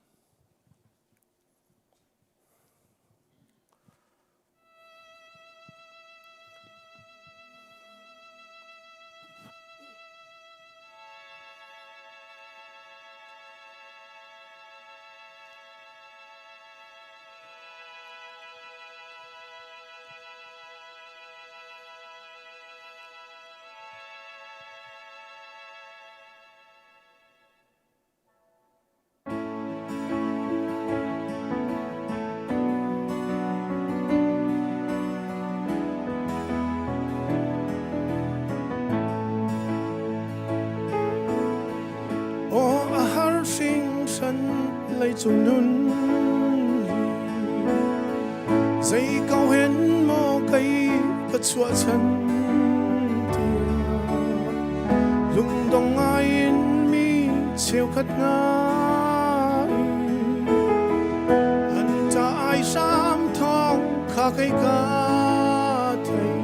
Aw a har hringhran leicung nun hi zei ko hen maw kei ka chuahchan tiah lungdong ngai in mi cheukhat hna an ca ai hram thawng kha kei ka thei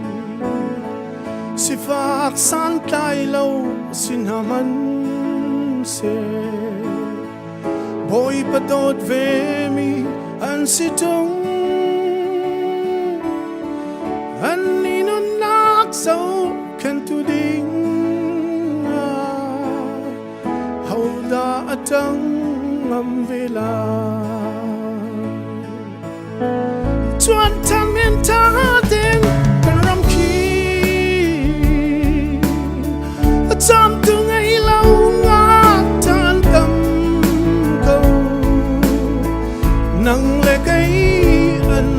sifak santlai lo sin hna man seh Bawipa dawt ve mi an si ṭung an ni nunnak zohkhenhtu ding ah hodah a ṭang ngam ve lai? Chuan tham in ṭha tein kan ram khi a camtu ngei lo ngakṭan tam ko. Nang le kei an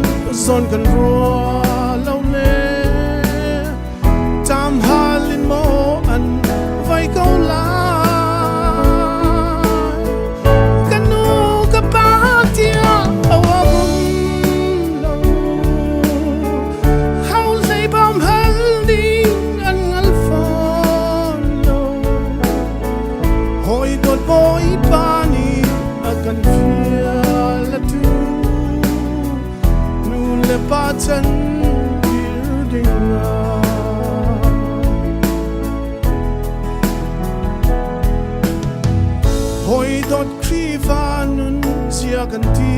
zawn kan rua lo le tam hal in maw an vai ko lai. Tiah kan ti.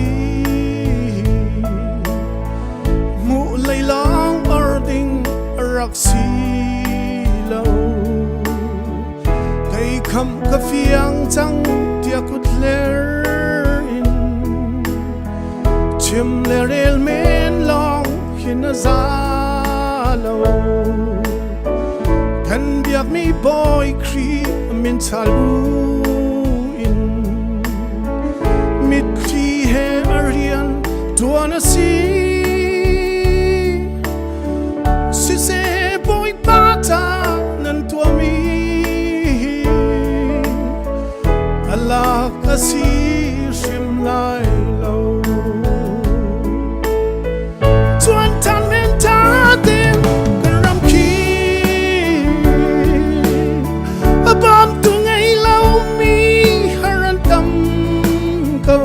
Hmuh lei lawng or ding a rak si lo. Kei kham ka fiang cang tiah kut hler in chim le rel men lawng hin a za lo. Kan biakmi Bawi Khrih min chal bu in mitthli he a rian tuan a si. Siseh Bawipa ta nan tuahmi hi a lak a si hrim lai lo. Tuan tan men ta ten kan ram khi a bawmtu ngei lomi har an tam ko.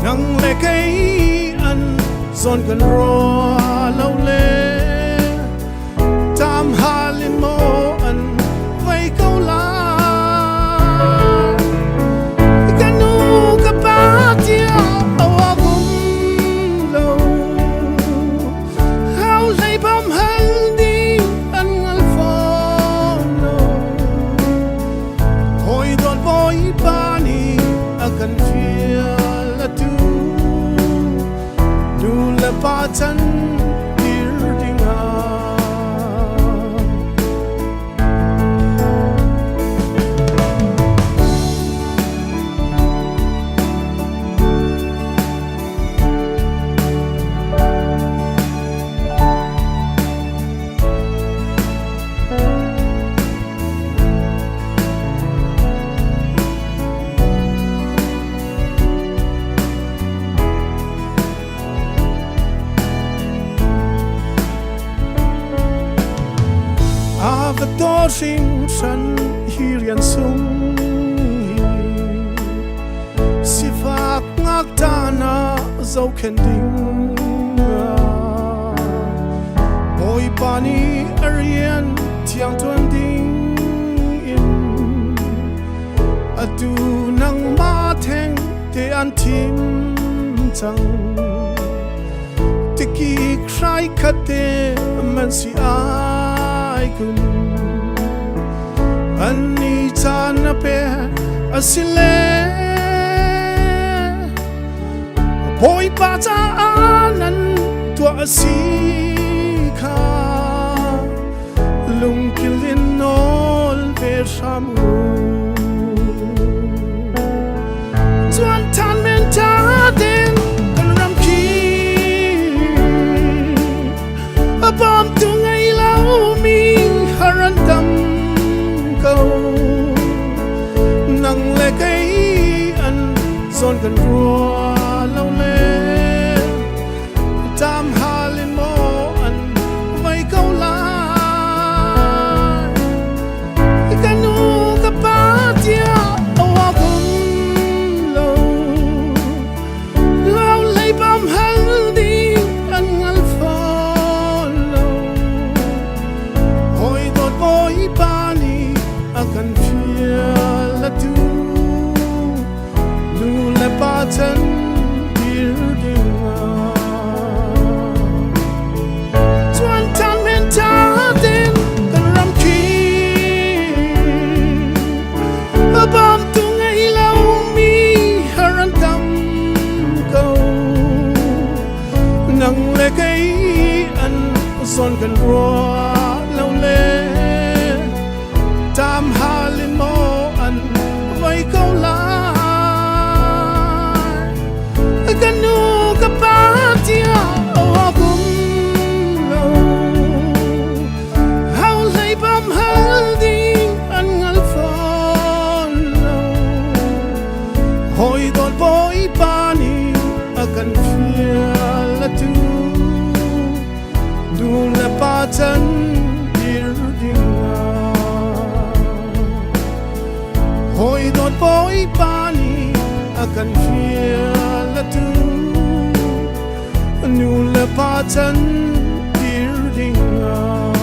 Nang le kei an zawn kan rua lo le tam hal in maw an vei ko lai. Ka nu ka pa tiah awak um lo. Hau hlei bam hal ding an ngal fawn lo. Hawi dawt Bawipa nih a kan fial atu nu le pa chan dir dingah. A va to hringhran hi rian sung hi sifak ngakṭah na zohkhenh ding ah Bawipa nih a rian thiang ṭuan ding in atu nangmah theng te an thim cang. Tiki hrai khat te man si ai kun an ni caan na pe asile Bawipa caah nan tuah a si kha lungkil in nawl ve hram u. Tuan than men ta din kan ram khi a bawmtu ngei lomi har an tam ko. Nang le kei an zawn kan rua lo le tam hal in maw an vai ko lai. Ka nu ka pa tiah awak um lo. Lau lei bam hal ding an ngal fawn lo. Hawi dawt Bawipa nih a kan fial atu nu le pa chan dir ding ah. Tuan tan men ta din kan ram khi a bawmtu ngei lomi har an tam ko. Nang le kei an zawn kan rua lo le tam hal in maw an vai ko lai. Ka nu ka pa tiah awak um lo. Hau hlei bam hal ding an ngal fawn lo. Hawi dawt Bawipa nih a kan fial atu nu le pa chan dir ding ah. Hawi dawt Bawipa nih a kan fial atu nu le pa chan dir ding ah.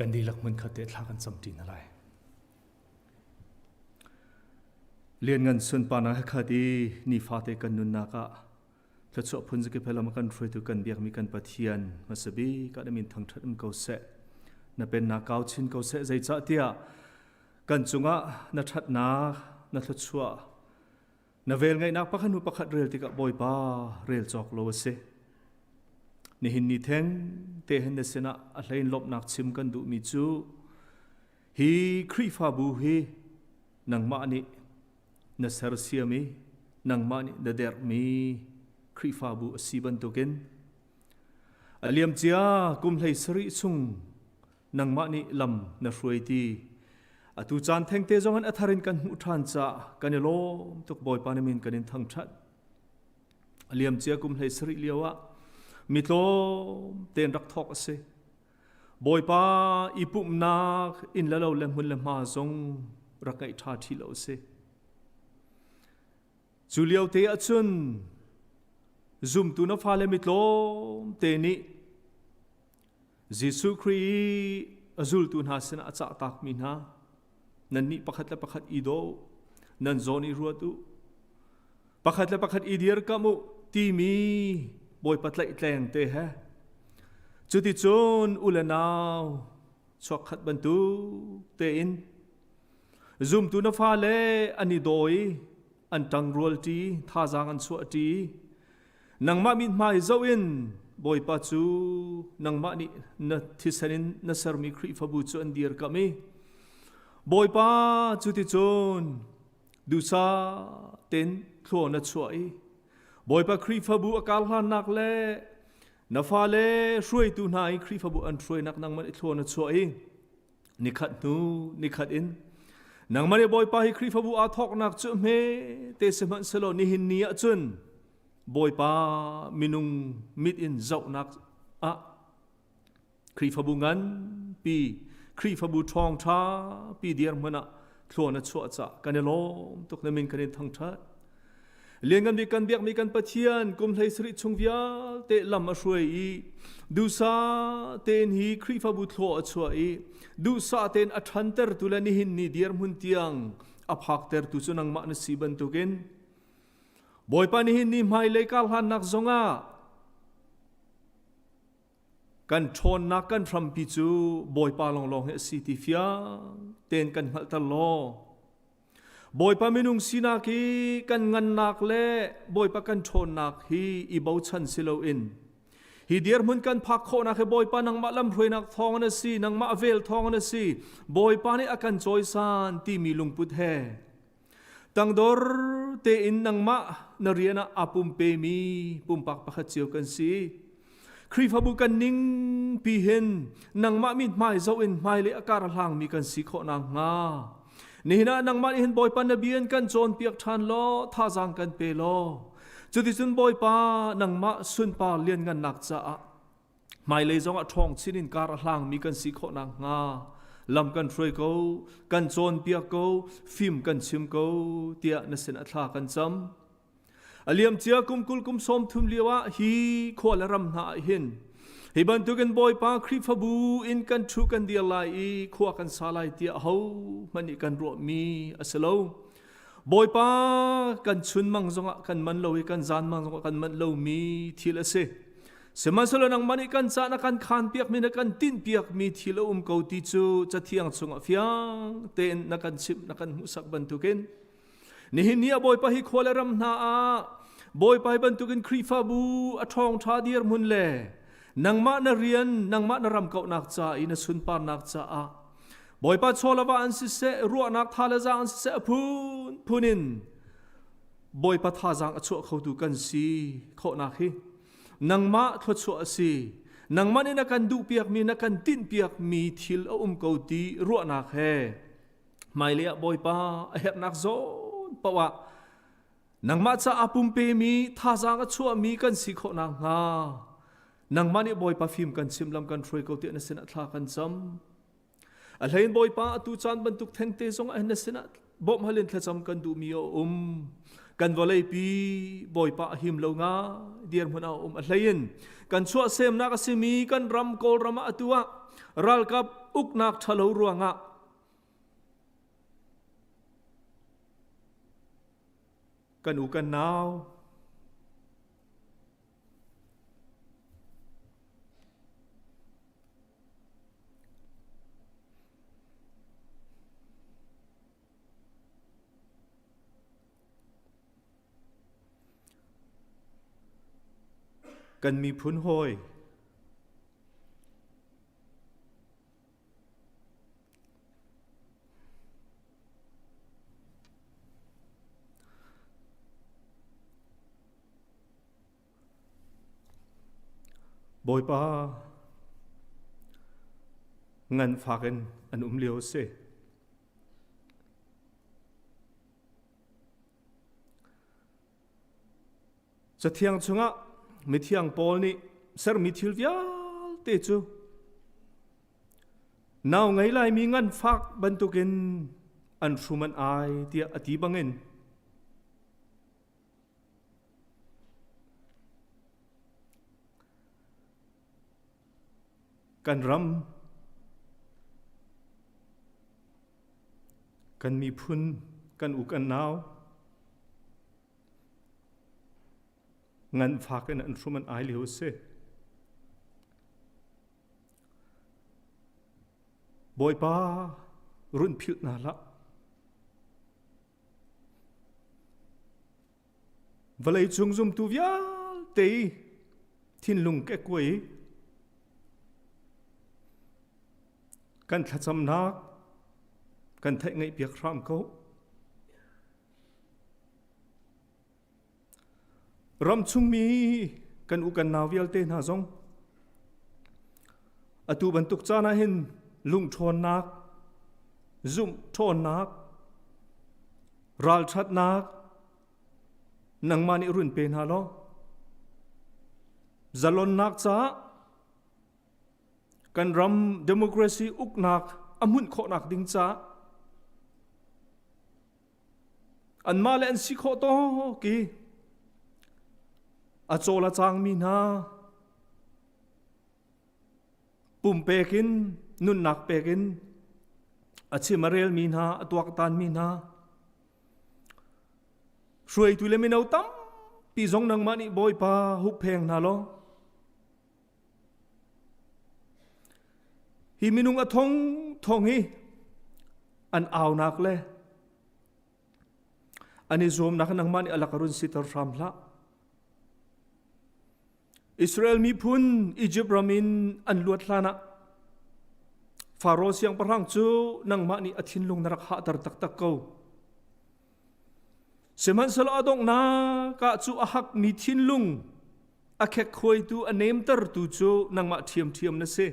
Kan dihlak hmunkhat te thla kan cam ṭi hna lai. Lianngan sunparnak he khat i nifate kan nunnak ah thluachuah phun zakip he lam kan hruaitu kan biakmi kan Pathian hmasa bik ah na min thangṭhat um ko seh. Na pennak kau chin ko seh zeicahtiah kan cungah na ṭhatnak, na thluachuah, na velngeihnak pakhat hnu pakhat rel tikah Bawipa rel cawk lo a si. Nihin ni theng te hin na sinah a hlein lawmhnak chim kan duhmi cu hi Khrihfabu hi nangmah nih na sersiam i nangmah nih na derhmi Khrihfabu a si bantukin a liamcia kum 17 chung nangmah nih lam na hruai ti atu caan thengte zong in a thar in kan hmuh ṭhan caah kan i lawm tuk. Bawipa na min kan in thangṭhat. A liamcia kum 17 lio ah mi tlawm tein rak thawk a si. Bawipa i pumhnak inn le lo le hmun le hma zong rak ngeih ṭha ṭhi lo a si. Cu lio te ahcun zumtu na fale mi tlawm te nih Jesuh Khrih i a zultu hna sinah a cahtakmi hna, nannih pakhat le pakhat i daw, nan zawn i ruat u, pakhat le pakhat i dirkamh u timi Bawipa tlaihtleng te he cuticun u le nau chuakkhat bantuk tein zumtu na fale an i daw i an ṭangrualṭi, thazaang an chuahṭi. Nangmah mithmai zoh in Bawipa cu nangmah nih na thisen in na sermi Khrihfabu cu an dirkamh i Bawipa cuticun duhsah tein thlua na chuah i Bawipa Khrihfabu a kar hlannak le na fale hruaitu hna i Khrihfabu an hruainak nangmah nih thlua na chuah i nikhat hnu nikhat in nangmah nih Bawipa hi Khrihfabu aa thawknak cu hme te sihmanhsehlaw nihin ni ah cun Bawipa minung mit in zohnak ah Khrihfabu nganpi, Khrihfabu ṭhawngṭha pi dirhmun ah thlua na chuah cah kan i lawm tuk. Na min kan in thangṭhat. Lianngan bik kan biakmi kan Pathian, kum 17 chung vialte lam a hruai i duhsah tein hi Khrihfabu thlua a chuah i duhsah tein a ṭhantertu le nihin ni dirhmun tiang a phaktertu cu nangmah na si bantukin Bawipa, nihin ni hmailei karhlannak zongah kan ṭhawnnak kan hrampi cu Bawipa lawnglawng hi a si ti fiang tein kan hngalhter law Bawipa minung sinak hi kan ngannak le Bawipa kan ṭhawnnak hi i bochan si loin hi dirhmun kan phak khawhnak hi Bawipa nangmah lamhruainak thawng a si, nangmah vel thawng a si, Bawipa nih a kan cawisan timi lungput he tangdor tein nangmah na rian ah aa pumpemi pumpak pakhat cio kan si. Khrihfabu kan ning pi hin nangmah mi hmai zoh in hmailei a kar hlangmi kan si khawh nakhnga nihin ah nangmah nih hin Bawipa na bia in kan cawnpiak ṭhan law thazaang kan pe law cuticun Bawipa nangmah sunpar lianngannak caah hmailei zongah ṭhawng chin in kar a hlangmi kan si khawh nakhnga lam kan hruai ko, kan cawnpiak ko, fim kan chim ko tiah na sin a thla kan cam. A liamcia kum 20 kum 30 lio ah hi khua le ram hna ah hin hi bantukin Bawipa Khrihfabu in kan ṭhu kan dir lai i khua kan sa lai tiah ho hmanh nih kan ruahmi a si lo. Bawipa kan chunmang zongah kan man lo i kan zanmang zongah kan manh lomi thil a si. Sihmanhsehlaw nangmah nih kan ca na kan khanpiakmi na kan tinhpiakmi thil a um ko ti cu Cathiang chungah fiang tein na kan chimh na kan hmuhsak bantukin nihin ni ah Bawipa hi khua le ram hna ah Bawipa hi bantukin Khrihfabu a ṭhawngṭha dirhmun le nangmah na rian nangmah na ram kauhnak ca i na sunparnak caah Bawipa chawlava an siseh, ruahnak tha le zaang an siseh, a phunphun in Bawipa thazaang a chuah khotu kan si khawhnak hi nangmah thluachuah a si. Nangmah nih na kan duhpiakmi na kan tinhpiakmi thil a um ko ti ruahnak he hmailei ah Bawipa a herhnak zawn paoh ah nangmah caah pumpemi thazaang a chuahmi kan si khawh nakhnga nangmah nih Bawipa fim kan chim lam kan hruai ko tiah na sinah thla kan cam. A hlein Bawipa atu caan bantuk thengte zong ah na sinah bawmh halin thlacam kan duhmi a um. Kan vawleipi Bawipa a him lo nga dirhmun a um. A hlein kan chuahsemnak a simi kan ram Kawlram ah atu ah ralkap uknak ṭhalo ruangah kan u kan nau Kan miphun hawi Bawipa nganfak in an um lio a si. Cathiang chungah mithiang Paul nih sermi thil vialte cu nau ngei laimi nganfak bantukin an hrum an ai tiah a ti bangin kan ram kan miphun kan u kan nau nganfak in an hrum an ai lio a si. Bawipa run philh hna hlah. Vawlei cung zumtu vialte i thinlung kekkuai i kan thlacamnak kan theih ngaihpiak hram ko. Ram chungmi kan u kan nau vialte hna zong atu bantuk caan ah hin lungṭhawnnak, zumh ṭhawnnak, ralṭhatnak nangmah nih run pe hna law zalonnak caah kan ram democracy uknak a hmunh khawhnak ding caah Anmah le an si khawh tawk i a cawl a cangmi hna pumpek in nunnak pek in a chim a relmi hna a tuaktanmi hna hruaitu le mino tampi zong nangmah nih Bawipa huppheng hna law Hi minung a thong thong hi an aunak le an i zuamnak nangmah nih alak run siter hram hlah. Israel miphun Egypt ram in an luat hlan ah Faro siangpahrang cu nangmah nih a thinlung na rak hahter taktak ko. Sihmanhsehlaw a donghnak ah cu a hakmi thinlung a khekkhuaitu a nemtertu cu nangmah ṭhiamṭhiam na si.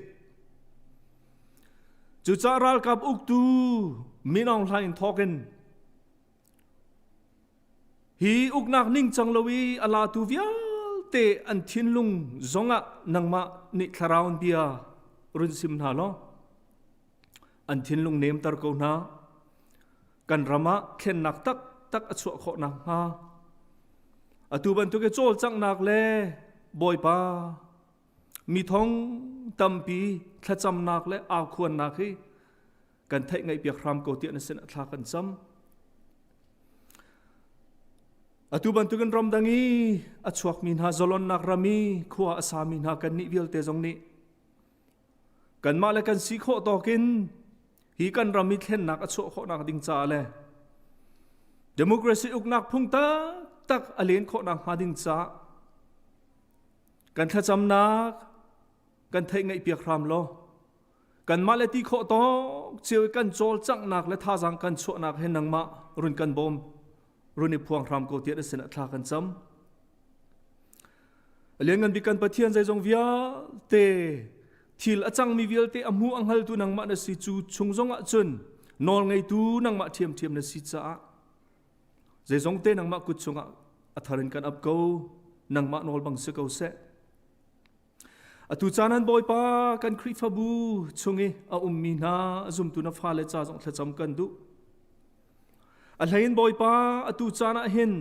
Cucaah ralkap uktu Min Aung Hlaing thawkin hi uknak ningcang lo i a latu vialte an thinlung zongah nangmah nih thlarau bia run sim hna law an thinlung nemter ko hna. Kan ram ah thlennak taktak a chuah khawh nakhnga atu bantuk i cawlcanghnak le Bawipa mi thong tampi thlacamnak le aukhuannak hi kan theih ngaihpiak hram ko tiah na sin ah thla kan cam. Atu bantukin ramdang i a chuakmi hna zalonnak ram i khua a sami hna kannih vialte zong nih kanmah le kan si khawh tawkin hi kan ram i thlennak a chuah khawhnak ding caah le democracy uknak phung taktak a len khawhnak hnga ding caah kan thlacamnak kan theih ngaihpiak hram law kanmah le ti khawh tawk cio i kan cawlcanghnak le thazaang kan chuahnak he nangmah run kan bawm run i phuang hram ko tiah na sinah thla kan cam A lianngan bik kan Pathian zeizong vialte thil a cangmi vialte a hmu a hngaltu nangmah na si cu chung zongah cun nawl ngeitu nangmah ṭhiamṭhiam na si caah zeizong te nangmah kut chungah a thar in kan ap ko nangmah nawl bang si ko seh atu caan an bawipa kan Khrihfabu chung i a ummi hna zumtu na fale ca zong thlacam kan duh a hlein bawipa atu caan ah hin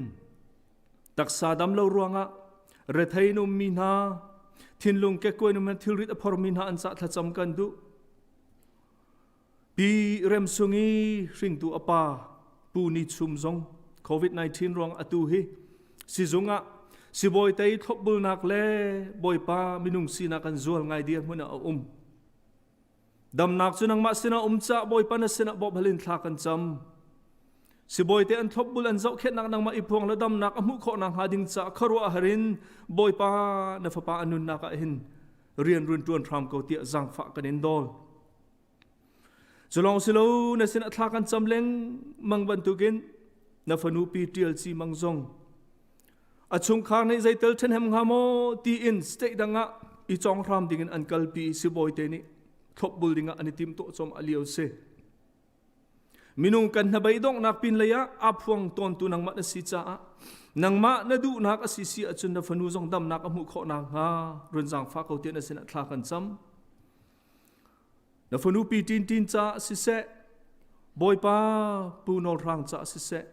Taksa dam lo ruangah rethei in ummi hna, thinlung kekkuai in um thilrit a phormi hna an cah thlacam kan duh. Pi Remsung i hringtu a pa Pu Ni Chum zong COVID-19 ruang atu hi sizung ah sibawi tei thlopbulnak le Bawipa minung sinak an zual ngai dir hmun ah a um. Damnak cu nangmah sinah um ca Bawipa na sinah bawmh in thla kan cam. Sibawi te an thlopbul an zohkhenhnak nangmah i phuang le damnak a hmuh khawh nakhnga ding ca khuaruah har in Bawipa na fapa a nunnak ah hin rian run ṭuan hram ko tiah zaangfah kan in dawl. Culawng silo na sin a thla kan cam lengmang bantukin na fanu pi ṭial ci mang zong a chungkhar nih zeitel ṭhenhem hnga maw tiin state dang ah i cawng hram dingin an kalpi sibawi te nih thlopbul dingah an i tim tawh chom a lio si. Minung kan hnabei donghnak pin lei ah aa phuang tawntu nangmah na si caah nangmah na duhnak a si si ahcun na fanu zong damnak a hmuh khawh nakhnga run zaangfah ko tiah na sinah thla kan cam. Na fanu pi Tin Tin caah siseh, Bawipa Pu Nawl Hrang caah siseh,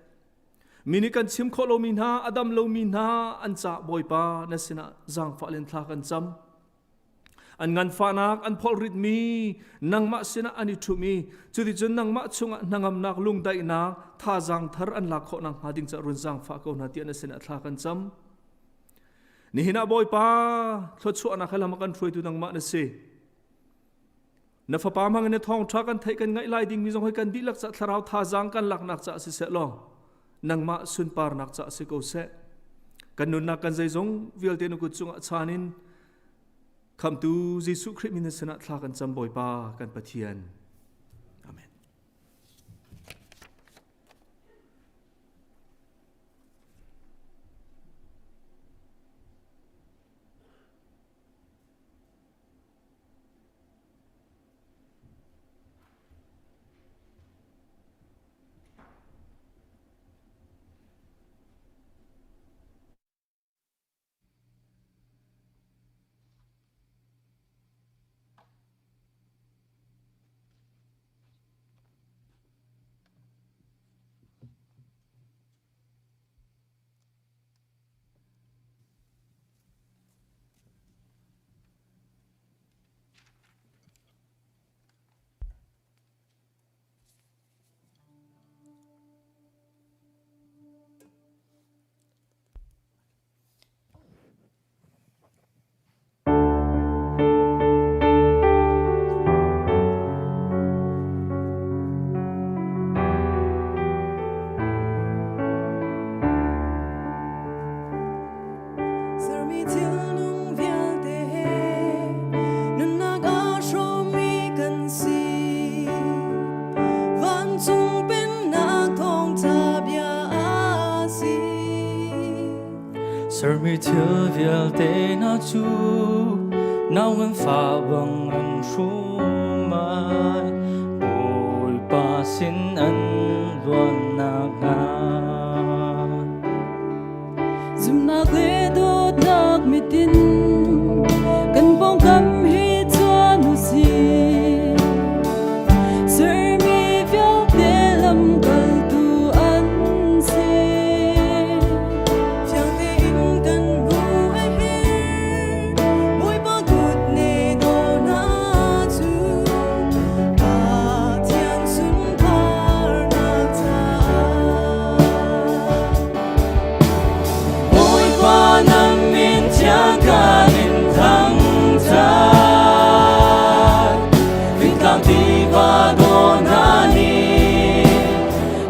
mi nih kan chim khawh lomi hna, a dam lomi hna an caah Bawipa na sinah zaangfah len thla kan cam. An nganfahnak an phorhritmi nangmah sinah an i ṭhum i cuticun nangmah chungah hnangamnak lungdaihnak thazaang thar an lak khawh nakhnga ding caah run zaangfah ko hna tiah na sinah thla kan cam. Nihin ah Bawipa thluachuahnak he lam a kan hruaitu nangmah na si. Na fapa hmang in na thawngṭha kan theih kan ngaih lai dingmi zong hi kan dihlak ca thlarau thazaang kan laknak caah siseh law nangmah sunparnak caah si ko seh. Kan nunnak kan zeizong vialte na kut cungah chan in Khamtu Jesuh Khrih min sinah thla kan cam Bawipa kan Pathian. Amen. Sermi thilnung vialte he nunnak aa hrawmmi kan si. Vancung pennak thawngṭha bia a si. Sermi thil vialte hna cu nau nganfah bang an hrum ai. Bawipa sin an luan nakhnga. Zumhnak le dawtnak mitin kan pawngkam hi chuan u sih. Sermi vialte lamkaltu an si. Fiang tein kan hmuh a herh, Bawipa kut ne daw hna cu Pathian sunparnak caah. Bawipa na min thiang kan in thangṭhat. Fingtlang tiva daw hna nih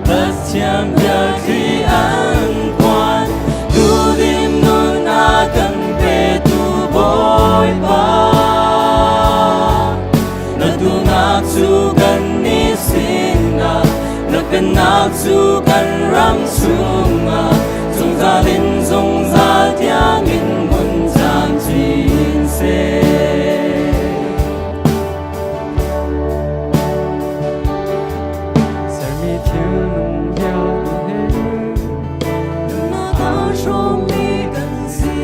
Pathian biathli an phuan. Duhdim nun a kan petu Bawipa. Na duhnak cu kan nih sinah, na pennak cu kan ram chungah, zungzal in zungzal tiangin hmun camcin seh. Sermi thilnung vialte he Nunnak aa hrawmmi kan si.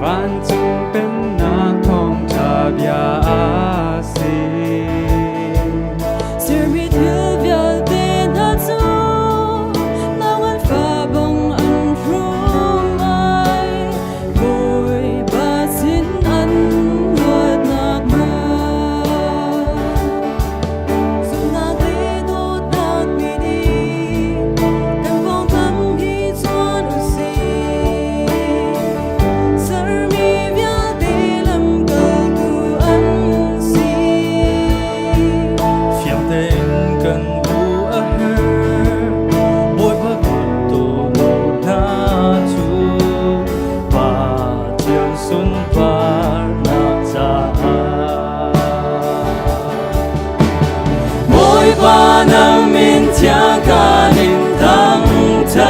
vancung pennak thawngṭha bia a si. Sermi thil vialte hna cu nau an fa bang an hrum ai. Bawipa sin an luatnak hnga. thiang kan in thangṭhat.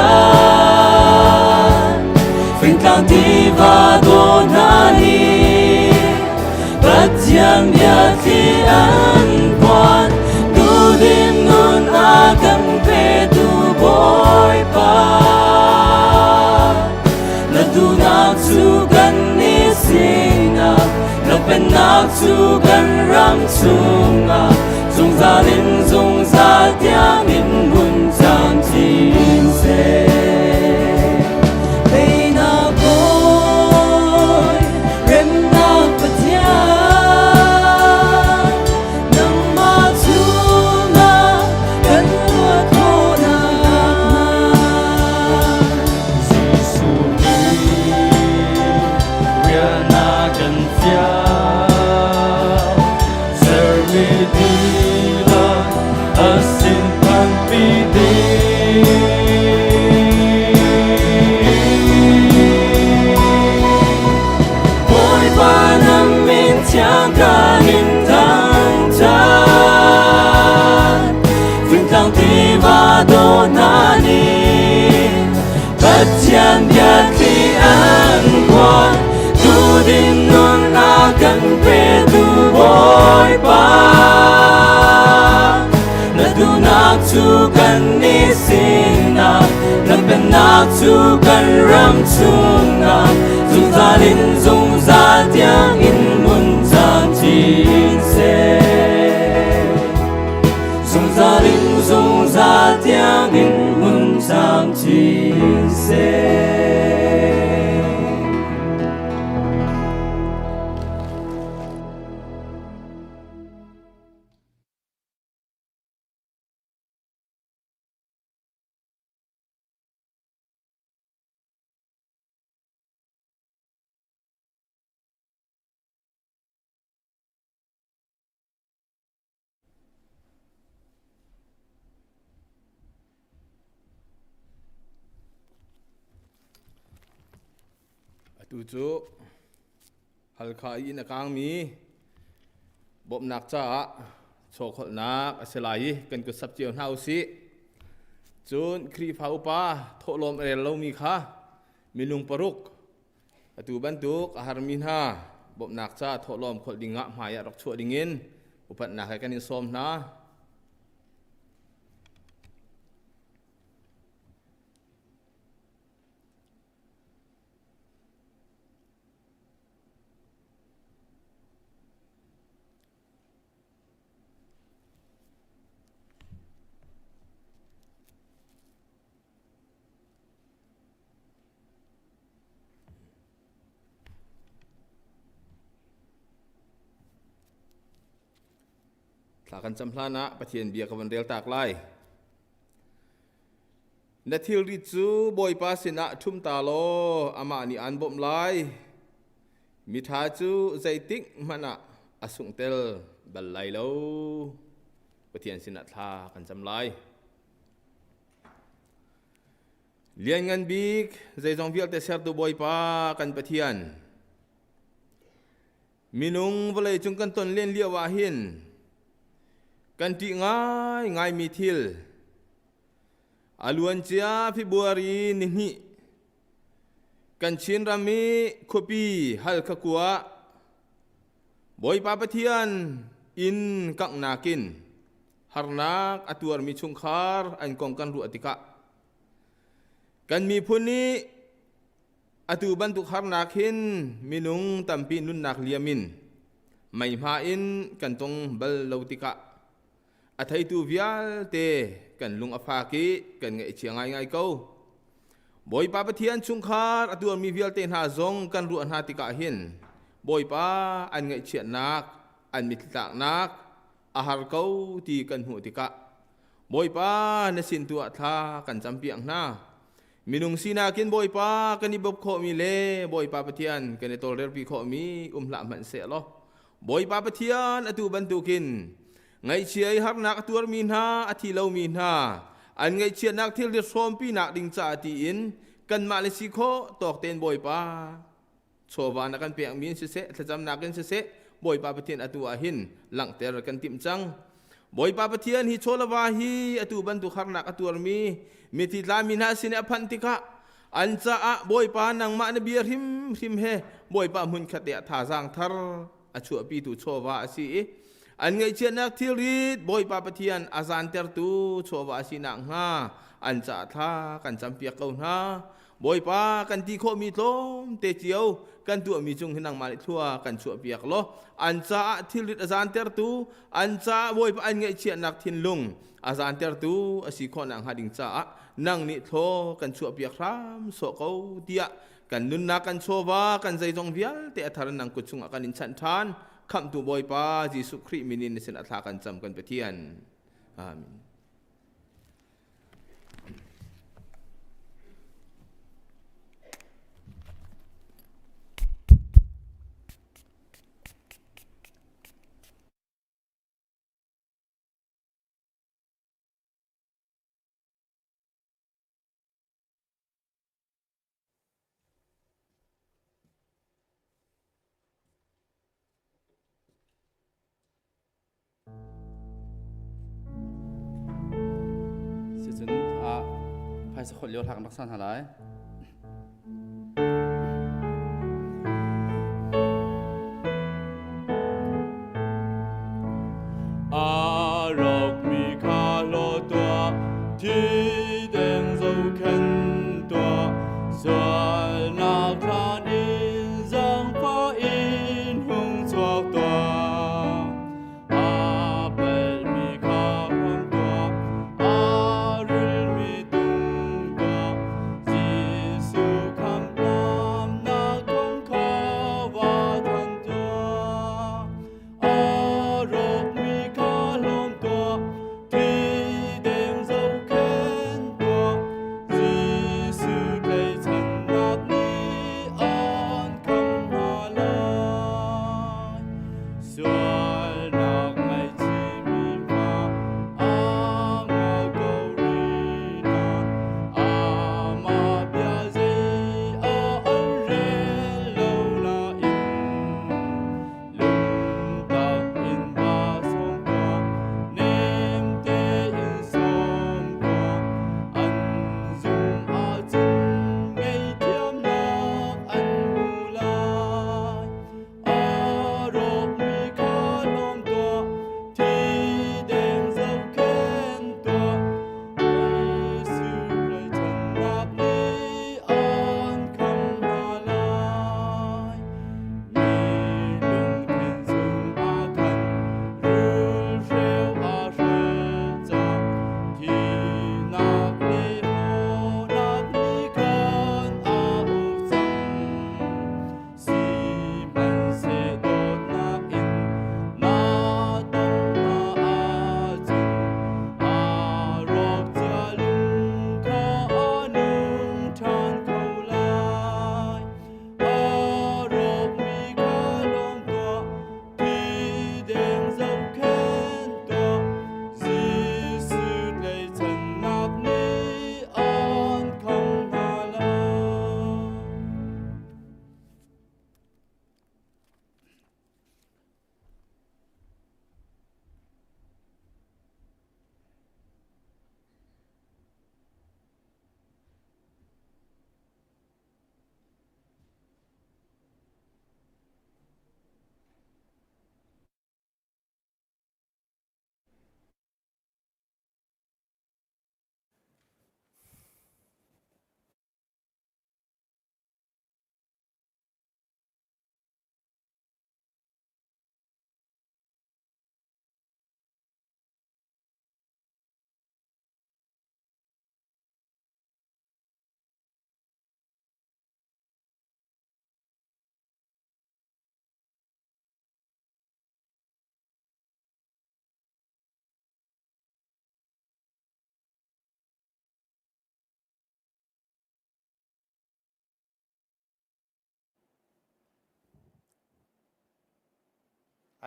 Fingtlang tiva dawh hna nih Pathian biathli an phuan, duhdim nun a kan petu Bawipa. Na duhnak cu kan nih sinah, na pennak cu kan ram chungah, zungzal in zungzal tiangin hmun camcin seh. Teinak Bawi, remnak Pathian, nangmah chungah kan luat khawhnak Jesuh nih rian a kan fial, sermi dihlak a sin phanpi ding. Bawipa na min thiang kan in thangṭhat, fingtlang tiva dawhnak nih Pathian biathli an phuan, duhdim nun a kan petu Bawipa. Na duhnak cu kan nih sinah, na pennak cu kan ram chungah, zungzal in zungzal tiangin hmun camcin seh. Zungzal in zungzal tiangin hmun camcin seh. Atu cu Halkha i inn a kaangmi bawmhnak caah chawkholhnak a si lai i kan kut sap cio hna usih. Cun Khrihfa upa thawhlawm a rel lomi kha minung paruk atu bantuk a harmi hna bawmhnak ca thawhlawm kholh dingah hmai ah rak chuah dingin upatnak he kan in sawm hna. Thla kan cam hlan ah Pathian bia ka van rel tak lai. Na thilri cu Bawipa sinah ṭhum ta law amah nih aan bawmh lai. Miṭha cu zeitik hmanh ah a sunghtel bal lai lo. Pathian sinah thla kan cam lai. Lianngan bik zeizong vialte sertu Bawipa kan Pathian, minung vawlei cung kan ton len lio ah hin kan ṭih ngai ngaimi thil a luancia February nihnih kan Chin ram i khuapi Halkha khua Bawipa Pathian inn kanghnak in harnak a tuarmi chungkhar an kong kan ruah tikah kan miphun nih atu bantuk harnak hin minung tampi nunnak liam in meihma in kan tong bal lo tikah a theitu vialte kan lung a fak i kan ngaihchia ngaingai ko. Bawipa Pathian chungkhar a tuarmi vialte hna zong kan ruah hna tikah hin Bawipa an ngaihchiatnak, an mittlaknak a har ko ti kan hmuh tikah Bawipa na sin tu ah thla kan campiak hna. Minung sinak in Bawipa kan i bawp khawhmi le Bawipa Pathian kan i tawlrelpi khawhmi um hlah hmanh seh law Bawipa Pathian atu bantukin ngaihchia i harnak a tuarmi hna a thi lomi hna an ngaihchiatnak thilri hrawmpinak ding caah tiin kanmah le si khawh tawk tein Bawipa chawva na kan pekmi in siseh thlacamnak in siseh Bawipa Pathian atu ah hin langhter kan timh cang. Bawipa Pathian hi chawlava hi atu bantuk harnak a tuarmi mithi tlami hna sin i a phanh tikah an caah Bawipa nangmah na bia hrimhrim he Bawipa hmunkhat te ah thazaang thar a chuahpitu chawva a si i an ngaihchiatnak thilrit Bawipa Pathian a zantertu chawva a si nakhnga an caah thla kan campiak ko hna. Bawipa kan ti khawhmi tlawmte cio kan tuahmi cung hi nangmah nih thlua kan chuahpiak law an caah thilrit a zantertu an caah Bawipa an ngaihchiatnak thinlung a zantertu a si khawh nakhnga ding caah nang nih thlaw kan chuahpiak hram sawh ko tiah kan nunnak kan chawva kan zeizong vialte a thar nang kut chungah kan in chanh ṭhan. Khamhtu Bawipa Jesuh Khrih min in na sinah thla kan cam kan Pathian. Amen. Sicun ah phaisa kholh lio hlak rak san hna lai. A rawkmi kha hlaw tuah, thi deng zohkhenh tuah, sualnak thlan in zaangfah in hung chuak tuah. Aa palhmi kha hmuam tuah, aa rilmi tung tuah. Jesuh khamhnak kong kha va thanh tuah. Aa rawkmi kha hlawm tuah, thi deng zohkhenh tuah. Jesuh tlaihchannak nih an khamh hna lai. Sualnak ngaihchihmi hna aa ngol ko rih hna. Amah bia zei ah an rel lo nain lungtak in va sawm tuah, nem tein sawm tuah. An zum ahcun ngaihthiamnak an hmu lai. A rawkmi kha hlawm tuah, thi deng zohkhenh tuah. Jesuh ralchanhnak nih an khamh hna lai. Mi lungthin chungah khan rulhreu a hril cang. Thihnak le hlawhnak nih khan a uk cang. Sihmanhseh dawtnak in na tong hna ahcun aa rawk cia lung kha a nung ṭhan kho lai. Aa rawkmi kha lawm tuah, thi deng zohkhenh tuah. Jesuh tlaihchannak nih an khamh hna lai.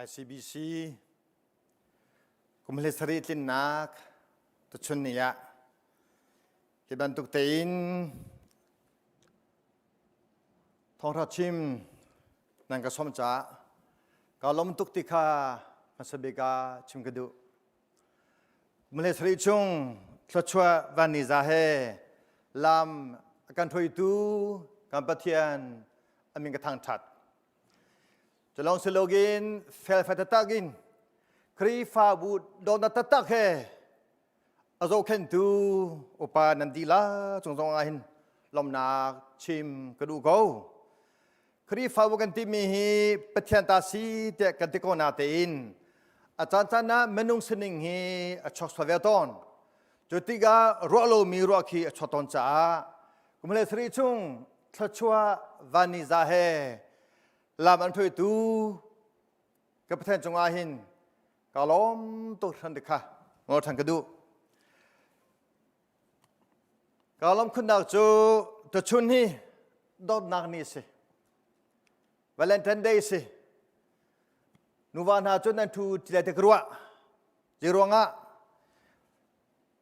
ICBC kum hle sarih tlinnak tuchun ni ah hi bantuk tein thawngtha chim nan ka sawm caah ka lawm tuk ti kha hmasa bik ah chim ka duh. Malaysia chung thluachuah van ni za he lam a kan hruaitu kan Pathian a min ka thangṭhat. Culong silogin felfai taktak in Khrihfabu dawtnak taktak he a zohkhenhtu upa nan dihlak cung zong ah hin lawmhnak chim ka duh ko. Khrihfabu kan timi hi Pathian ta si tiah kan ti ko natein a caancaan ah minung sining hi a chuak sual ve tawn. Cu tikah ruah lomi ruah khi a chuak tawn caah kum le sarih chung thluachuah vanni za he lam an hruaitu ka Pathian cungah hin ka lawm tuk hran ti kha ngol ṭhan ka duh. Ka lawm khunnak cu tuchun hi dawtnak ni si. Valentine Day si. Nuva hna cu nan ṭhu ti lai ti ka ruah. Zei ruangah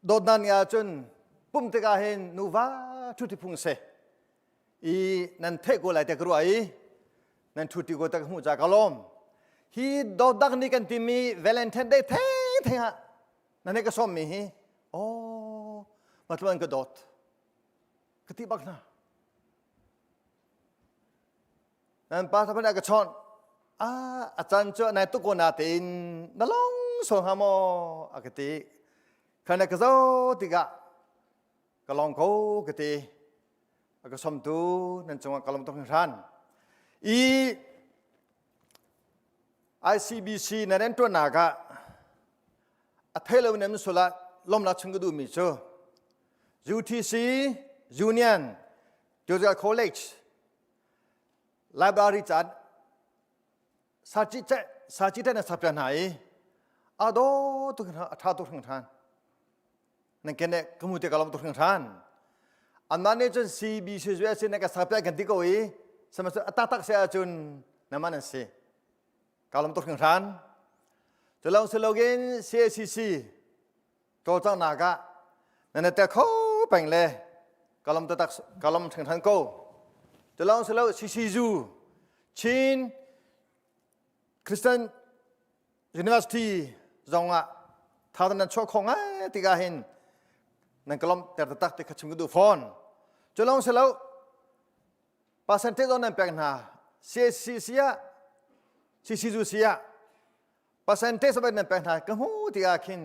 dawtnak ni ahcun pum tikah hin nuva ṭhu ti phung si. I nan theih ko lai ti ka ruah i nan ṭhu ti ko ta ka hmuh ca ka lawm. Hi dawtnak ni kan timi Valentine Day theng ah nan hei ka sawmmi hi aw matluan ka dawt ka ti bak hna nan pa thaphan ka chawnh a a can cu nai tuk ko na tein na long so hnga maw a ka ti khana ka zo tikah ka long ko ka ti a ka somtu nan cungah ka lom tuk hringhran i ICBC nan en tuannak ah a thei lo nem sula lomnak chung ka duhmi cu UTC Union Theological College library caan saci ce saci te na sapia hna i a do tuk a tha tuk hringhran nan kene kamu te kalom tuk hringhran anmah nih cun CBC US na ka sapia kan ti ko i sihmanhsehlaw a taktak si ahcun naman an si kalom tuk hringhran culong silogin CACC cawlcanghnak ah nan tel kho peng le kalom taktak kalom hringhran ko culong silo CCU Chin Christian University zong ah thar nan chuah kho ngai tikah hin nan ka lawmh ter taktak ti kha chim ka duh fawn. Cu lawng si lo percentage zong nan pek hna CSC ah CCUC ah percentage sabai nan pek hna ka hmu tikah khin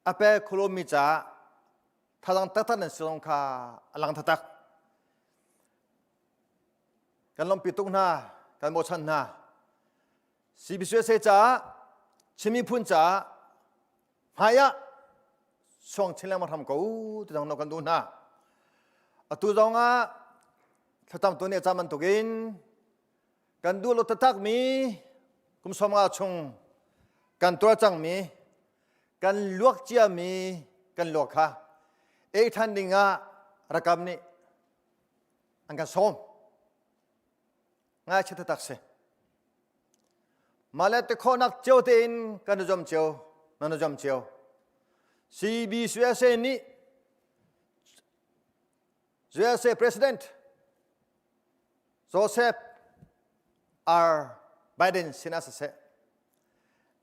a pe khulomi caah thalang taktak nan si zong kha a lang taktak. Kan lawmhpi tuk hna, kan bochan hna. CBCUSA caah Chin miphun caah hmai ah suang chin lengmang hram ko ti zong kan duh hna. Atu zong ah thlacam tu nih a cam bantukin kan duh lo taktakmi kum 50 chung kan tuar cangmi kan luak ciami kan luak kha ei ṭhan ding ah rakam nih an kan sawm. Ngaichia taktak si. Mah le tikhawhnak cio tein kan i zuam cio, nan i zuam cio. CBCUSA nih USA President Joseph R. Biden sinah siseh,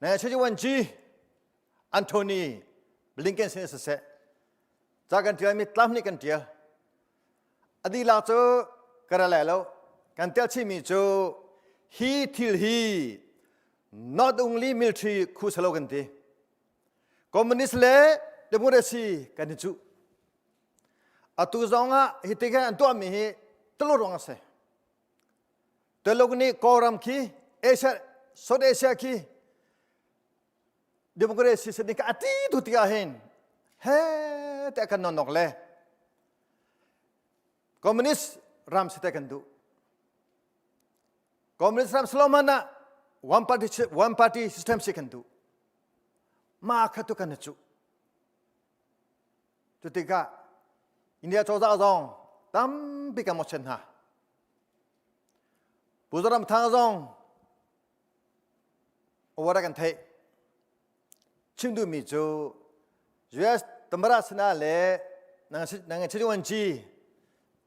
Nancy Anthony Blinken sinah siseh, ca kan ṭialmi tlam nih kan ṭial. A dihlak cu ka ra lai lo. Kan tel chihmi cu hi thil hi not only military khu salo kan ti. Communist le democracy kan i cuh. Atu zong ah hi ti khan an tuahmi hi Tuluk ruang a si. Tuluk nih Kawlram khi Asia, South Asia khi democracy si ding ka ati tu tikah hin he te kan non nok le communist ram si te kan duh communist ram sloman ah one party one party system si kan duh ma kha tu kan chu cu tikah India cozah zong tampi kan mawhchiat hna Pu Zoramthang zong award a kan theih. Chim duhmi cu US tamara sinah le nang chijuanci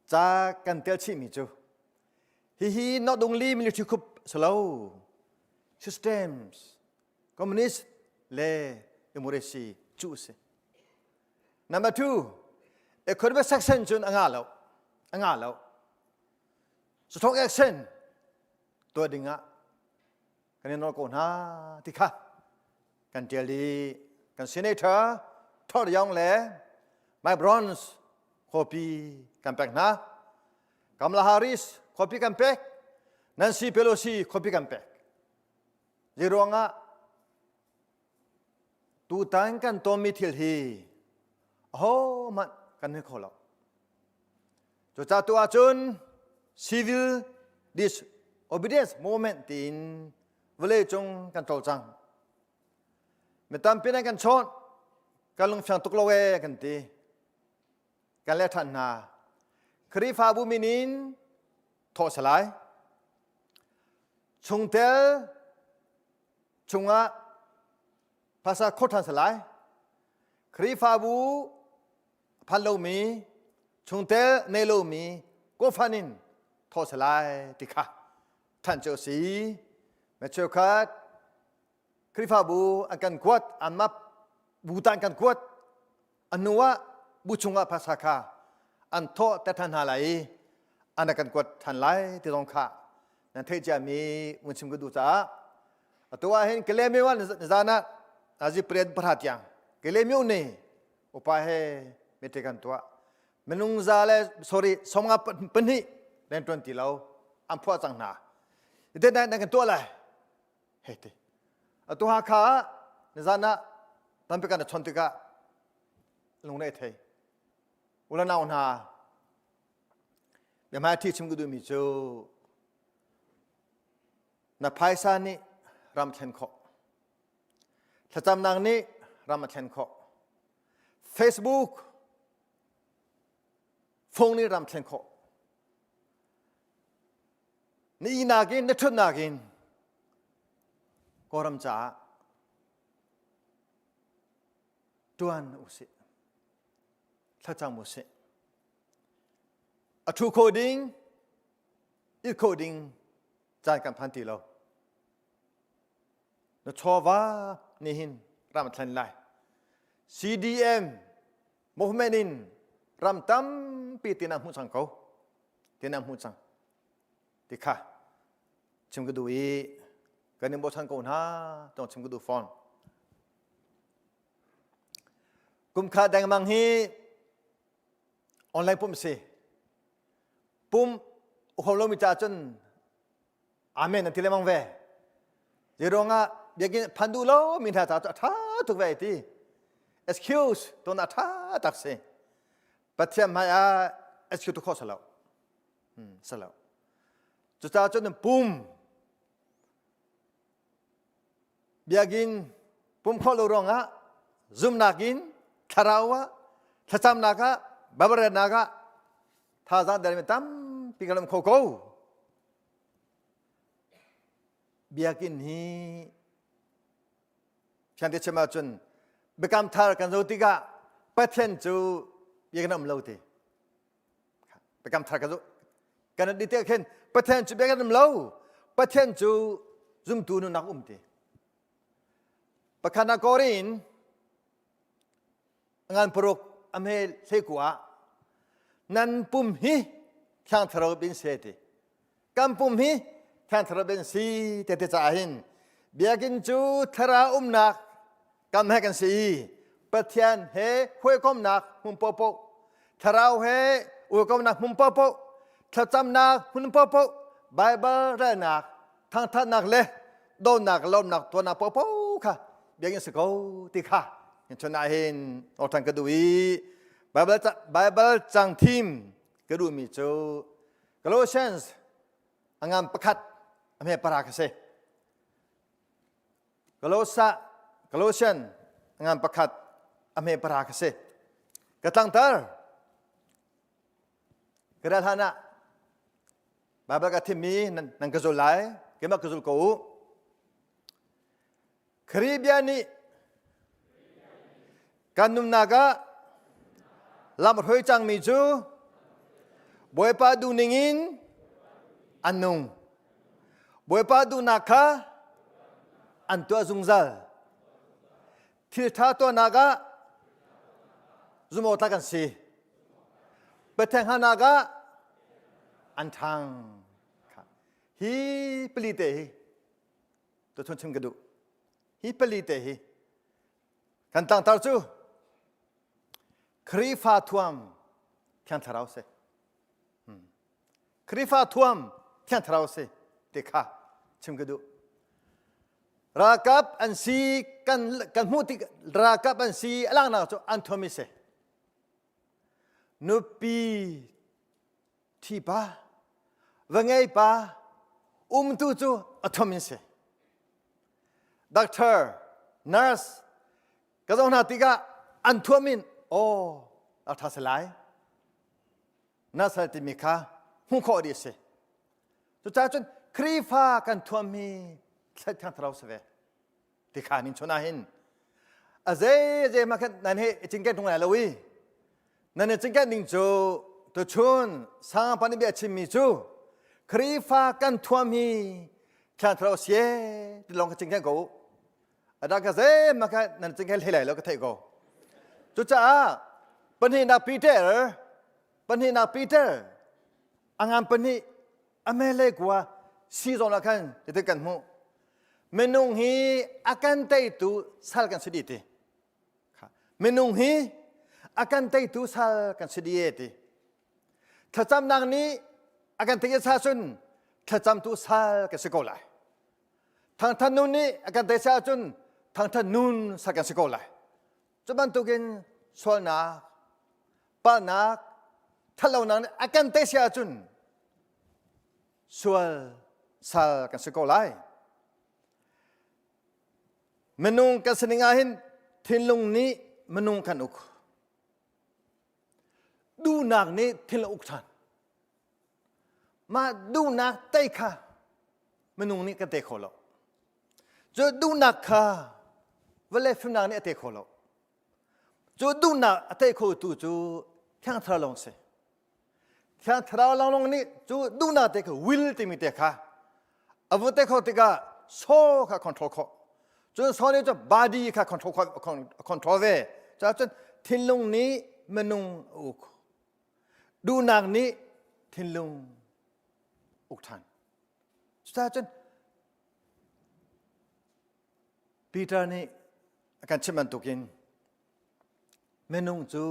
ca kan tel chihmi cu hihi not only military coup silo systems communist le democracy. Cu si. Number 2, economic section cun a nga lo. A nga lo. Strong action tuah ding ah kan i nawl ko hna ti kha kan tial i kan senator Todd Young le Mike Bronze copy kan pek hna. Kamala Harris copy kan pek. Nancy Pelosi copy kan pek. Zei ruangah tutan kan tonmi thil hi ahohmanh kan hmu kho lo. Cucaah tu ahcun civil disobedience movement tiin vawleicung kan cawlcang. Mi tampi nan kan chawnh, kan lungfiang tuk lo ee kan ti. Kan leh ṭhan hna. Khrihfabu min in thawh salai. Chungtel chungah phasa khawt ṭhan salai. Khrihfabu phan lomi chungtel nei lomi kawhfan in thawh salai ti kha ṭhan cu a si. Mi cheukhat Khrihfabu an kan kuat, anmah bu ta an kan kuat. A hnu ah bu chungah phasa kha an thawh te ṭhan hna lai i an kan kuat ṭhan lai ti zong kha nan theih ciami vun chim ka duh caah atu ah hin Kalaymyo ah nizan ah nazi pariat pahra tiang Kalaymyo nih upa he meeting kan tuah minung za le sorry somnga pahnih rian ṭuan ti lo an phuah cang hna ite nan kan tuah lai hei ti atu Hakha ah nizan ah tampi kan chon tikah lungre thei ulanau hna biahmai thi chim ka duhmi cu na phaisa nih ram thlen khawh thlacamnak nih ram a thlen khawh Facebook phone nih ram thlen khawh na ihnak in na ṭhutnak in Kawlram caah ṭuan usih thlacam usih a ṭhu kho ding it kho ding caan kan phan ti lo na chawva nih hin ram a thlen lai CDM movement in ram tampi tin a hmuh cang ko tin a hmuh cang ti kha chim ka duh i kan in bochan ko hna tong chim ka duh fawn kum kha dengmang hi online pum si pum ukhom lomi ca cun amen an ti lengmang ve zeiruangah biakinn phan duh lo mi hna ca cu a ṭha tuk ve ti excuse ton a ṭha tak si pathian hmai ah excuse tu kho salo salo cucaah cun pum biakinn pum khawh lo ruangah zumhnak in thlarau ah thlacamnak ah babarelnak ah thazaang dermi tampi kan um kho ko biakinn hi fiang te chim ahcun biakam thar kan zo tikah Pathian cu biakinn um lo ti biakam thar kan zo kan di te khin Pathian cu biakinn um lo Pathian cu zumtu nunnak um ti pakhat Korin ngan paruk a hme hleiku ah nan pum hi thiang thlarau bin se ti kan pum hi thiang thlarau bin si te te caah hin biakinn cu thlarau umnak kam he kan si i Pathian he hawikomnak hmun popo thlarau he hawikomnak hmun popo thlacamnak hmun popo Bible relnak thangthatnak le dawtnak lawmnak tuahnak popo kha biakinn si ko ti kha chun ah hin awṭhan ka duh i Bible Bible cang thim ka duhmi cu Galatians a ngam pakhat a hme para ka si Galosa Galatian a ngam pakhat a hme para ka si ka tlangtar ka ral hlan ah Bible ka thimmi nan ka zul lai keimah ka zul ko u Khrih bia nih kan nunnak ah lam hruai cangmi cu Bawipa duhning in an nung. Bawipa duhnak kha an tuah zungzal. Thil ṭha tuahnak ah. Zumh awk tlak an si. Pathian hngalhnak ah an ṭhang. Hi pali te hi tuchun chim ka duh. Hi pali te hi kan tlangtar cu Khrihfa thuam Thiang Thlarau si. Khrihfa thuam Thiang Thlarau si ti kha chim ka duh. Ralkap an si kan kan hmuh tik ralkap an si a langnak cu an thuam i si. Nupi thi pa va ngei pa umtu cu a thuam in si. Doctor, nurse ka zoh hna tikah an thuam in aw a ṭha si lai na sal timi kha hmuh khawh dih a si. Cucaah cun Khrihfa kan thuammi Thiang Thlarau si ve ti kha nin chun ah hin a zei zei ma khan nan he cingken tung lai lo i nan i cingken ding cu tuchun sang pa nih bia chimmi cu Khrihfa kan thuam hi Thiang Thlarau si ti lawng ka cingken ko a dang ka zei ma kha nan cingken hlei lai lo ka theih ko cucaah pahnihnak Peter pahnihnak Peter a ngan pahnih a mele kua si zong ah khan ti kan hmuh minung hi a kan teitu sal kan si dih ti minung hi a kan teitu sal kan si dih ti thlacamnak nih a kan tei sa cun thlacamtu sal kan si ko lai thangthan nun nih a kan tei sa cun thangthan nun sal kan si ko lai Cu bantukin sualnak, palhnak, thatlonak nih a kan tei si ahcun sual sal kan si ko lai. Minung kan sining ah hin thinlung nih minung kan uk. Duhnak nih thinlung uk ṭhan. Mah duhnak tei kha minung nih kan tei kho lo. Cu duhnak kha vawlei fimnak nih a tei kho lo. Cu duhnak a tei khotu cu Thiang Thlarau lawng si. Thiang Thlarau lawnglawng nih cu duhnak te kha will timi te kha a vun tei kho tikah soul kha control khawh. Cun soul nih cun body kha control control ve. Cun thinlung nih minung a uk. Duhnak nih thinlung uk ṭhan. Cucaah cun Peter nih a kan chimh bantukin minung cu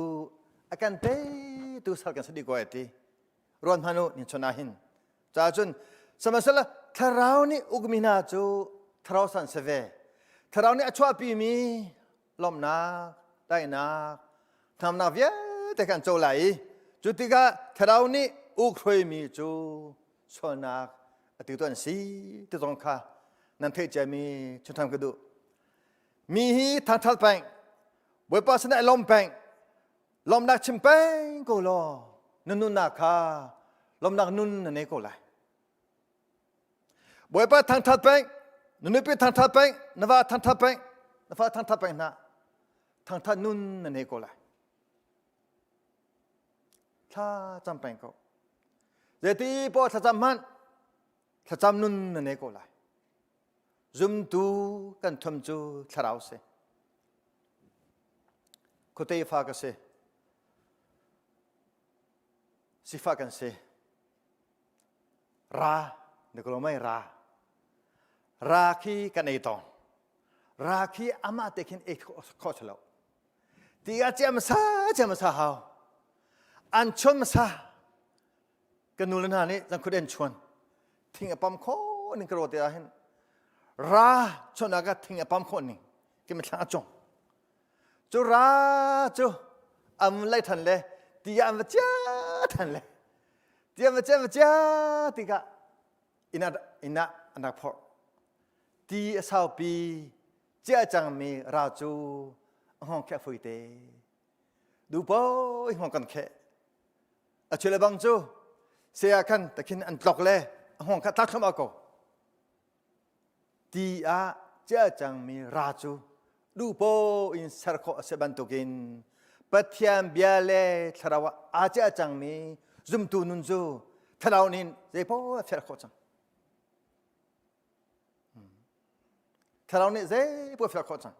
a kan teitu sal kan si dih ko ai ti. Ruat hmanh u ni chun ah hin. Caah cun sihmanhsehlaw thlarau nih ukmi hna cu thlarau san si ve. Thlarau nih a chuahpimi lawmhnak, daihnak, hnamnak vialte kan co lai i cu tikah thlarau nih uk hruaimi cu sualnak a ti tu an si ti zong kha nan theih ciami chuntham ka duh. Mi hi thangthat peng, Bawipa sinah i lawm peng, lawmnak chim peng ko law na nunnak kha lawmnak nun na nei ko lai. Bawipa thangthat peng, na nupi thangthat peng, na va thangthat peng, na fa thangthat peng hna. Thangthat nun na nei ko lai. Thla cam peng ko. Zeiti poah thlacam hmanh, thlacam nun na nei ko lai. Zumtu kan thum cu thlarau si. Khuate fa ka si. Sifah kan si. Ra na ka lo mei ra. Ra khi kan ei tawng. Ra khi amah te khin ei khawh si lo. Ti ah cia hmasa cia hmasa hau. An chuan hmasa. Ka nu le hna nih zan khut an chuan. Thing a pam khawh ning ka ro te ah hin. Ra chuan ah ka thing a pam khawh ning. Ki mithla a cong. Cu ra cu am lei than le ti ah an va cia than le ti an va cia va cia tikah inn ah inn ah an rak phorh. Ti a saupi cia cangmi ra cu a hngawng kheh fui te. Dupo i hngawng kan kheh. A chule bang cu saya khan takhin an tlok le a hngawng kha tlak thluahmah ko. Ti ah cia cangmi ra cu duhpoh in ser khawh a si bantukin Pathian bia le thlarau ah aa cia cangmi zumtu nun cu thlarau nih zeipaoh a fial khawh cang. Thlarau nih zeipaoh a fial khawh cang.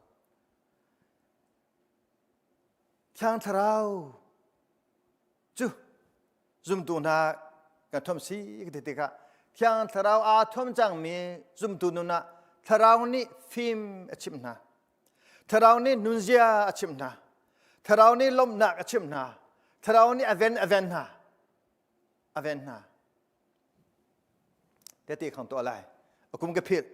Thiang Thlarau cu zumtu hna kan thuam si ka ti tikah Thiang Thlarau aa thuam cangmi zumtu nun ah Thlarau nih fim a chimh hna. Thlarau nih nunzia a chimh hna. Thlarau nih lawmhnak a chimh hna. Thlarau nih a ven a ven hna. A ven hna. Tete khang tuah lai. A kum ka philh.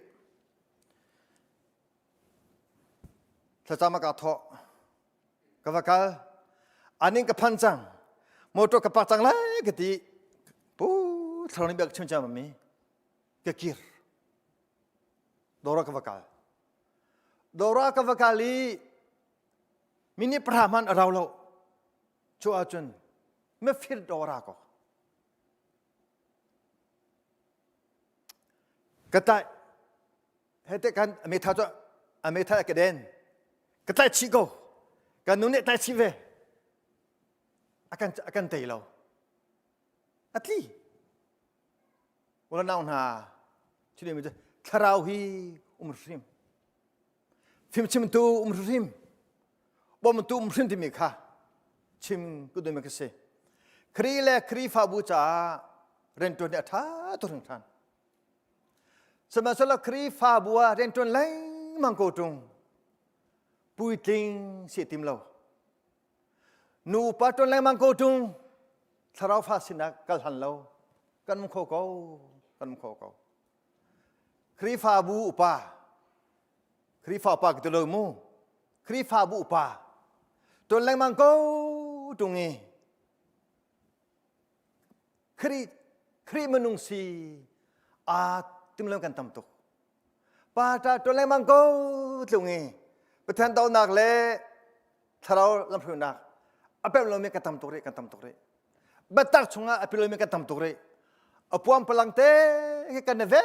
Thlacam a ka thawh. Ka va kal. Aning ka phan cang. Motor ka pak cang lai ka ti. Pu thlarau nih bia ka chim cang mi. Ka kir. Dora ka va kal. Dora ka va kal i minute pahra hmanh a rau lo. Cu ahcun mafir dora ko. Ka tai he te kan a metha cu a metha ka den ka tlai chih ko kan nu nih tlai chih ve a kan a kan tei lo a tli ula nau hna thil mi thlarau hi um hrim fimchimtu um hrim bawmtu um hrim timi kha chim ku dumi ka si Kri le Khrihfabu caah riantuan hi a ṭha tuk hringhran Sihmanhsehlaw Khrihfabu ah rianṭuan lengmang ko ṭung puitling si tim lo. Nupa ṭuan lengmang ko ṭung thlarau fa sinah kal han lo kan um kho ko kan um kho ko. Khrihfabu upa Khrihfa upa ka ti lo mu Khrihfabu upa ṭuan lengmang ko ṭung i Khrih Khrih minung si aa timlo kan tam tuk. Pa ta ṭuan lengmang ko tlung i Pathian dohnak le thlarau lamhruainak a pemh lomi kan tam tuk rih kan tam tuk rih. Biatak chungah a pi lomi kan tam tuk rih. A puam palang te khi kan ve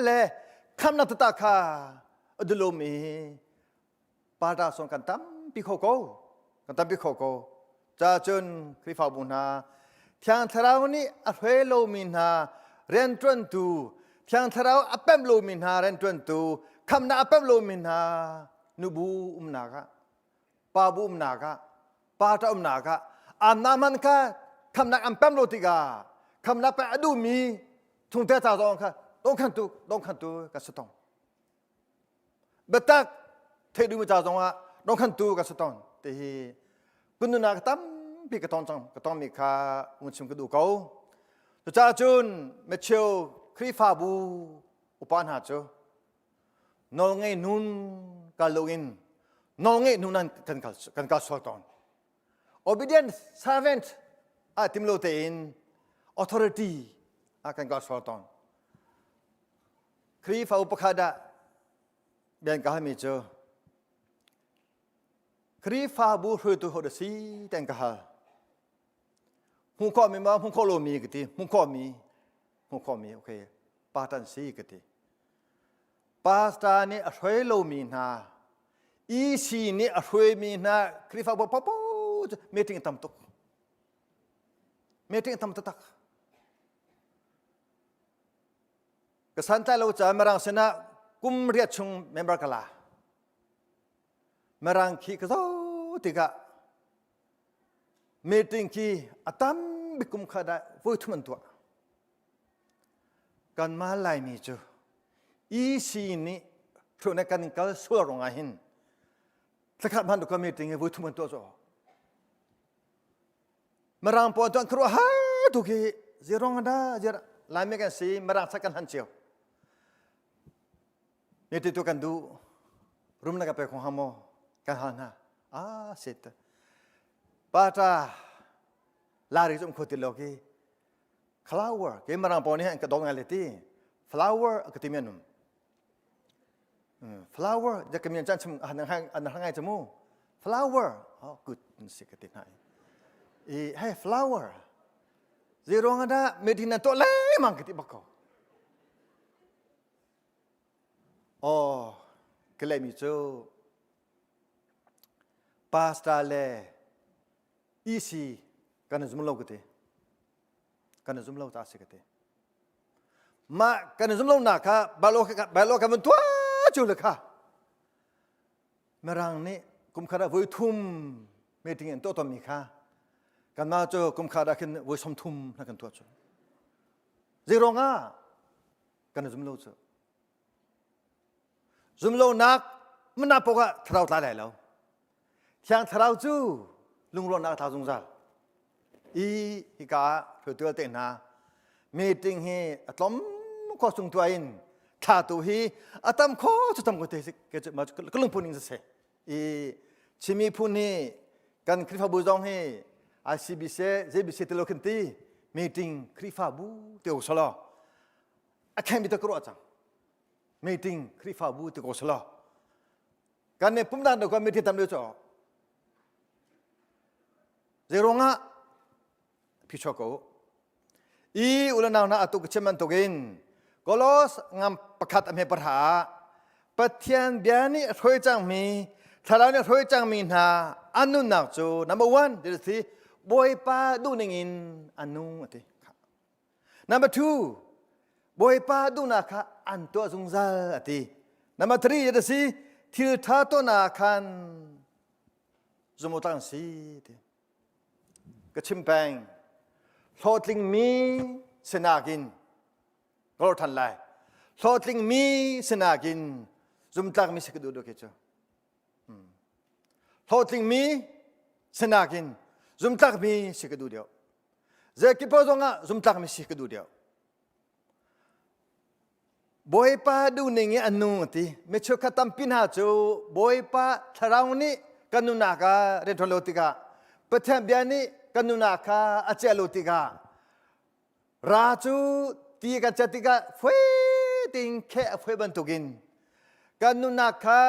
le khamnak tata kha a dulomi Parta song kan tampi kho ko kan tampi kho ko ca cun Khrihfabu hna Thiang Thlarau nih a hruai lomi hna rianṭuantu Thiang Thlarau a pemh lomi hna rianṭuantu khamnak a pemh lomi hna nubu umnak ah pa bu umnak ah pa ṭa umnak ah amna man kha khamnak an pemh lo tikah khamnak pek a duhmi chungte ca zong kha dongkhantu dongkhantu ka si tong Biatak theih duhmi ca zongah dongkhantu ka si tawn ti hi kunnunak tampi ka tong cang ka tongmi kha vun chim ka duh ko. Cucaah cun micheu Khrihfabu upa hna cu nawlngei nun kal loin nawlngeih nun an kan kal kan kal sual tawn. Obedient servant ah tim lo tein authority ah kan kal sual tawn. Khrihfa pakhat ah bian ka halmi cu Khrihfabu hruaitu ho dah si tian ka hal. Hmuh khawhmi ma hmuh khawh lomi ka ti. Hmuh khawhmi hmuh khawhmi okay pa tan si ka ti. Pastor nih a hruai lomi hna EC nih a hruaimi hna Khrihfabu popo cu meeting tam tuk. Meeting tam taktak. Ka santlai lo caah Mirang sinah kum riat chung member ka la. Mirang khi ka zoh tikah meeting khi a tam bik kum khat ah voi thum an tuah. Kanmah Laimi cu EC nih thluhnak kan kal sual ruangah hin thlakhat hman ka meeting hi voi thum an tuah caw. Mirang pawl tuan khuaruah har tu khi zirong da zir Laimi kan si Mirang sak kan han cio. Ni ti tu kan du rum na ka pe khong hamo kan hal hna. Ah sit. Pa ta lari zum kho ti lo ki flower ke Mirang pawl nih an ka dong ngai le ti flower ka ti mi anum. Flower ja ka mian chan chim an hang an hang ngai chamu flower oh good si ka ti hna i hey flower zero nga da medina to le mang ka ti bak ko oh ka le mi cu pastor le EC kan zum lo ka ti kan zum lo ta si ka ti mah kan zum lo nak kha balo balo kan vun tuah cu le kha mirang nih kum khat ah voi thum. Meeting in tuah tawnmi kha kanmah cu kum khat ah khin voi 30 na kan tuah cu. Zei ruangah kan zum lo cu. Zum lonak mana pok ah thlarau tla lai lo. Thiang thlarau cu lungrualnak tla zungzal. I hika ah hruaitu te hna meeting hi a tlom kho sung tuah in thla tu hi a tam kho cu tam ko te ke cu ka lungpun ning siseh. I Chin miphun hi kan Khrihfabu zong hi ICBC JBC te lo khin ti meeting Khrihfabu te u salo a khen bi ta kro cang meeting Khrihfabu te ko salo kan ne pumdan do kan meeting tam le cho Zeiruangah phichuak ko i ulanau hna atu ka chim bantukin Kolos ngam pakhat a hme parha Pathian bia nih a hruai cangmi thlarau nih a hruai cangmi hna an nunnak cu number one ti si Bawipa duhning in an nung a ti number two Bawipa duhnak kha an tuah zungzal a ti number three ti si thil ṭha tuahnak khan zumawtlak an si ti ka chim peng hlawhtlingmi sinak in ka lor than lai hlawhtlingmi sinak in zumtlakmi si ka duh deuh khi cu hlawhtlingmi sinak in zumtlakmi si ka duh deuh zeikip zong ah zumtlakmi si ka duh deuh Bawipa duhning i a nu a ti. Mi cheukhat tampi hna cu Bawipa thlarau nih kan nunnak ah rianṭuan lo tikah Pathian bia nih kan nunnak kha a ciah lo tikah ra cu ti kan ciah tikah foi tein kheh a foi bantukin kan nunnak kha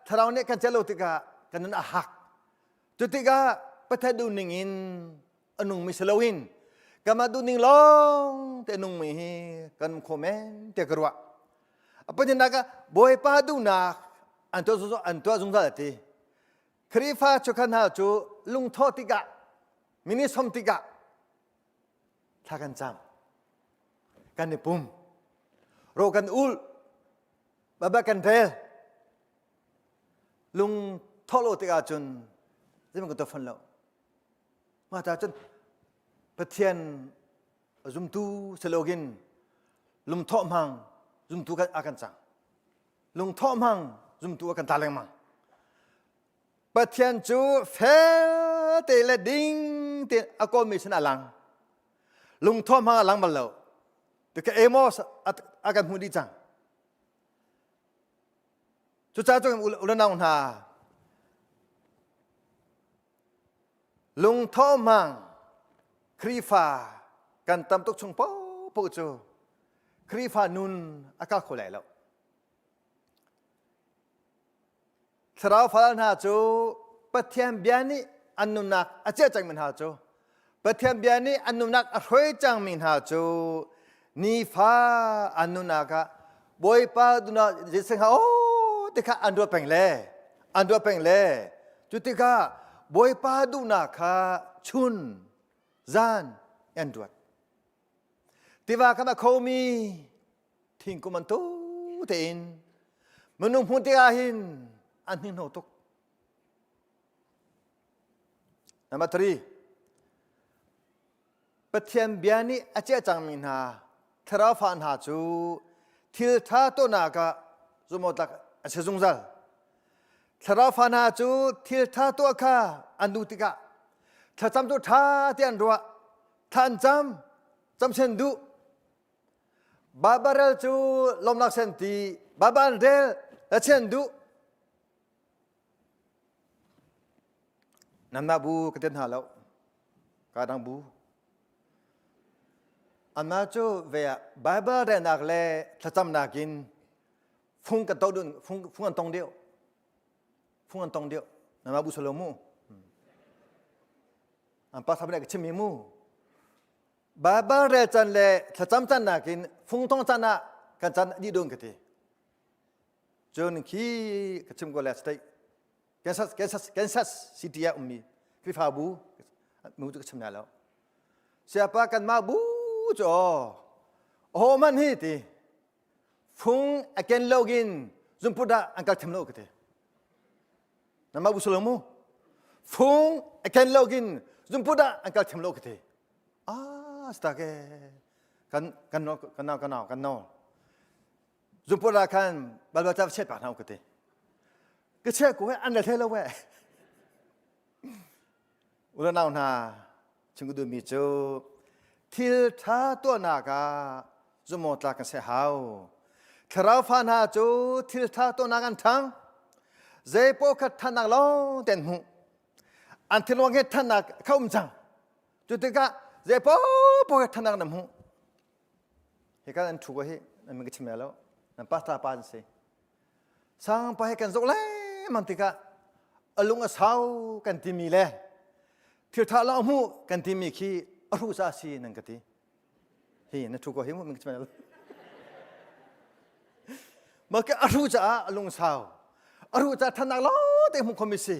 thlarau nih kan ciah lo tikah kan nun a hak. Cu tikah Pathian duhning in a nungmi si loin kanmah duhning lawng te nungmi hi kan um kho men tiah ka ruah. A pahnihnak ah Bawipa duhnak an tuah an tuah zungzal a ti. Khrihfa chukhan hna cu lungthawh tikah mini som tikah thla kan cam kan i pum ro kan ul baba kan rel lung thawh lo tikah cun zeihmanh kan tuah fon lo Mah ta cun Pathian zumtu silogin lungthawh hmang zumtu kan a kan cang. Lungthawh hmang zumtu a kan ta lengmang. Pathian cu fel te le ding te a kawlmi sin a lang. Lungthawh hmang a lang bal lo. Tika Amos a kan hmuh dih cang. Cucaah cun ulanau hna Lungtho hmang Khrihfa kan tam tuk chung paohpaoh cu Khrihfa nun a kal kho lai lo. Thlarau fal hna cu Pathian bia nih an nunnak a ciah cangmi hna cu Pathian bia nih an nunnak a hruai cangmi hna cu nifa an nunnak ah Bawipa dunak Jesuh kha aw ti kha an ruat peng le an ruat peng le cu tikah Bawipa duhnak kha chun zan an ruat tiva kam a khomi thingkung an tu tein minung hmuh tikah hin an hninghno tuk Number three, Pathian bia nih a ciah cangmi hna thlarau fa hna cu thil ṭha tuahnak ah zumhawktlak an si zungzal. Thlarau fa hna cu thil ṭha tuah kha an duh tikah thlacam cu ṭha ti an ruah, thla an cam, cam sen duh. Baibal rel cu lawmnak sen ti, Baibal an rel, la sen duh. Nanmah bu ka ti hna lo. Ka dang bu. Anmah cu ve ah Baibal relnak le thlacamnak in fung kan to dun fung fung an tong deuh. Fung an tong deuh. Nanmah bu salo mu. An pa thabne ka chimmi mu. Baibal rel can le thlacam can nakin fung tong can ah kan can dih dun ka ti. Cun khi ka chim ko le state Kansas Kansas Kansas City ah ummi Khrihfabu mu cu ka chim lai lo. Siapa kanmah bu cu aw aho man hi ti fung a ken login zumput ah an kal tham lo ka ti. Namah bu solo mu. Fung a ken lo kin zungput ah an kal thiam lo ka ti. Ah, stake kan kan no kan nau kan nau kan no. Zungput ah khan balbal ta chet pa nau ka ti. Ka che ko an le lo we. Ula nau hna chung du mi cu thil tha tuahnak ah zumaw tlak kan se hau. Thlarau fa hna cu thil tha tuahnak an thang. Zei paoh kha thannak lawng ten hmuh. An thilwang he thannak kha um cang. Cu tikah zei paoh paoh he thannak na hmuh. Hi kan an thu ko hi nan min ka chim lo. Nan pastor pa an si. Sang pa he kan zoh lengmang tikah a lung a sau kan timi le thil tha lo hmuh kan timi khi a hruh sa si nan ka ti. Hi na thu ko hi mu min ka chim lo. Ma ke a hruh caah a lung sau. A hruh caah thanak lo te hmuh khomi si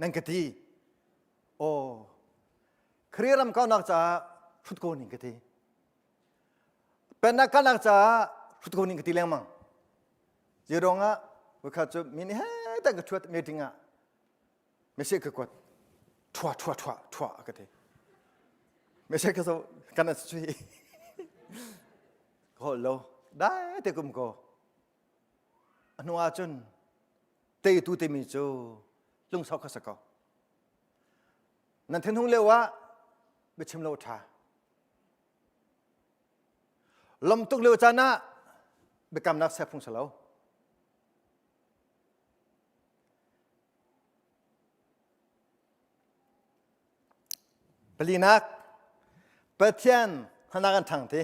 nan ka ti. Aw Khrih ram kaunak caah hrut ko ning ka ti. Pennak kalnak caah hrut ko ning ka ti lengmang. Zirong ah voikhat cu mi nih he tak ka thuat meeting ah message ka kuat thua thua thua thua ka ti. Message ka so kan chui. Ka holh lo dai te kum ko. A hnu ah cun teitu timi cu lungsau kha sa ko. Nan thinhung lio ah biachim lo ṭha. Lom tuk lio caan ah biakamnak ser phung si lo. Palinak, Pathian hana kan ṭhang ti.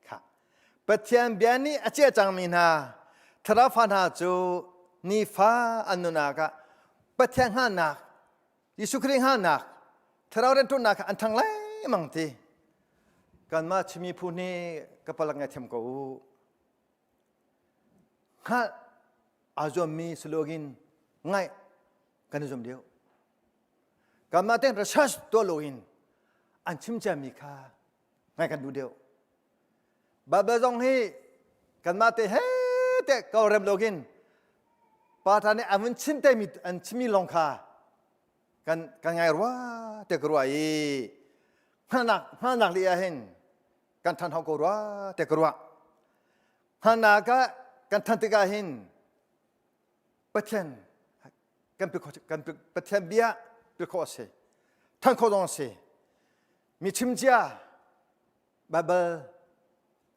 Kha. Pathian bia nih a ciah cangmi hna thlarau fa hna cu nifa an nunak ah Pathian hngalhnak Jesuh Khrih hngalhnak thlarau rianṭuannak kha an ṭhang lengmang ti. Kanmah Chin miphun hi ka palak ngaithiam ko u. Hngalh aa zuammi si loin ngaih kan i zuam deuh. Kanmah tein research tuah loin an chim ciami kha ngai kan duh deuh. Bible zong hi kanmah te he te ko rem loin pa tha nih an vun chim te mi an chimmi lawng kha kan kan ngai rua te ka ruah i hngalhnak hngalhnak li ah hin kan than hau ko rua te ka ruah hngalhnak ah kan than tikah hin Pathian kan kan Pathian bia pi khawh a si than khawh zong a si mi chim cia Bible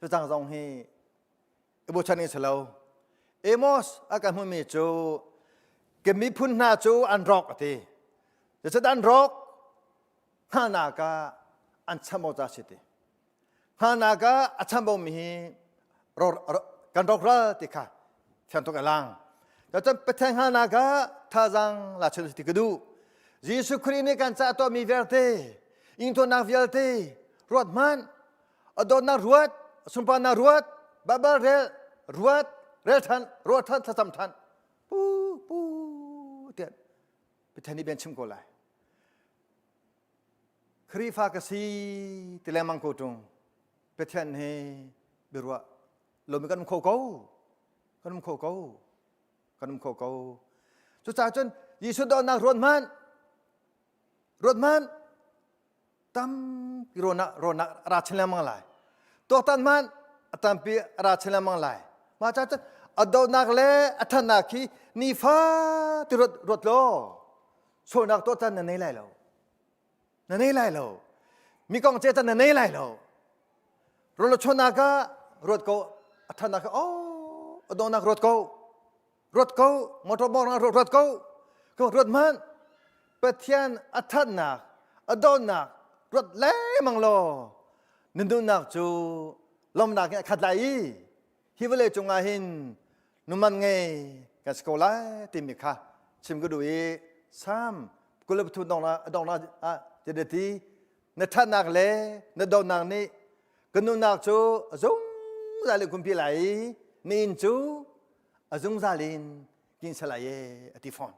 cacang zong hi i bochan in si lo Amos a kan hmuhmi cu ka miphun hna cu an rawk a ti zeicahtiah an rawk hngalhnak ah an chambau ca si ti hngalhnak ah a chambaumi hi kan rawkral ti kha thiang tuk a lang cun Pathian hngalhnak ah thazaang la chin ti ka duh Jesuh Khrih nih kan caah tuahmi vialte ingtuannak vialte ruat hmanh a dawtnak ruat a sunparnak ruat Baibal rel ruat rel than ruat than thlacam than pu pu tiah Pathian nih bian chim ko lai Khrihfa ka si ti lengmang ko ṭung Pathian he biaruah lomi kan um kho ko kan um kho ko kan um kho ko cucaah cun Jesuh dawtnak ruat hmanh ruat hmanh tampi rawnak rawnak a ra chin lengmang lai tuaktan hmanh a tampi a ra chin lengmang lai mah caah cun a dawtnak le a thannak khi nifa ti ruat ruat law sualnak tuah caan na nei lai lo na nei lai lo mi kong ce caan na nei lai lo ruat chuannak ah ruat ko a thannak ah oh a dawnak ruat ko ruat ko motor bawng ruat ruat ko ko ruat hmanh Pathian a thatnak a dawtnak ruat lengmang law na nunnak cu lawmnak in a khat lai i hi vawlei cungah hin numan ngei kan si ko lai timi kha chim ka duh i Salm 23 dongnak ah ti na ṭhatnak le na dawtnak nih ka nunnak cu a zungzal in kumpi lai i na inn cu a zungzal in kin salai e a ti fawn.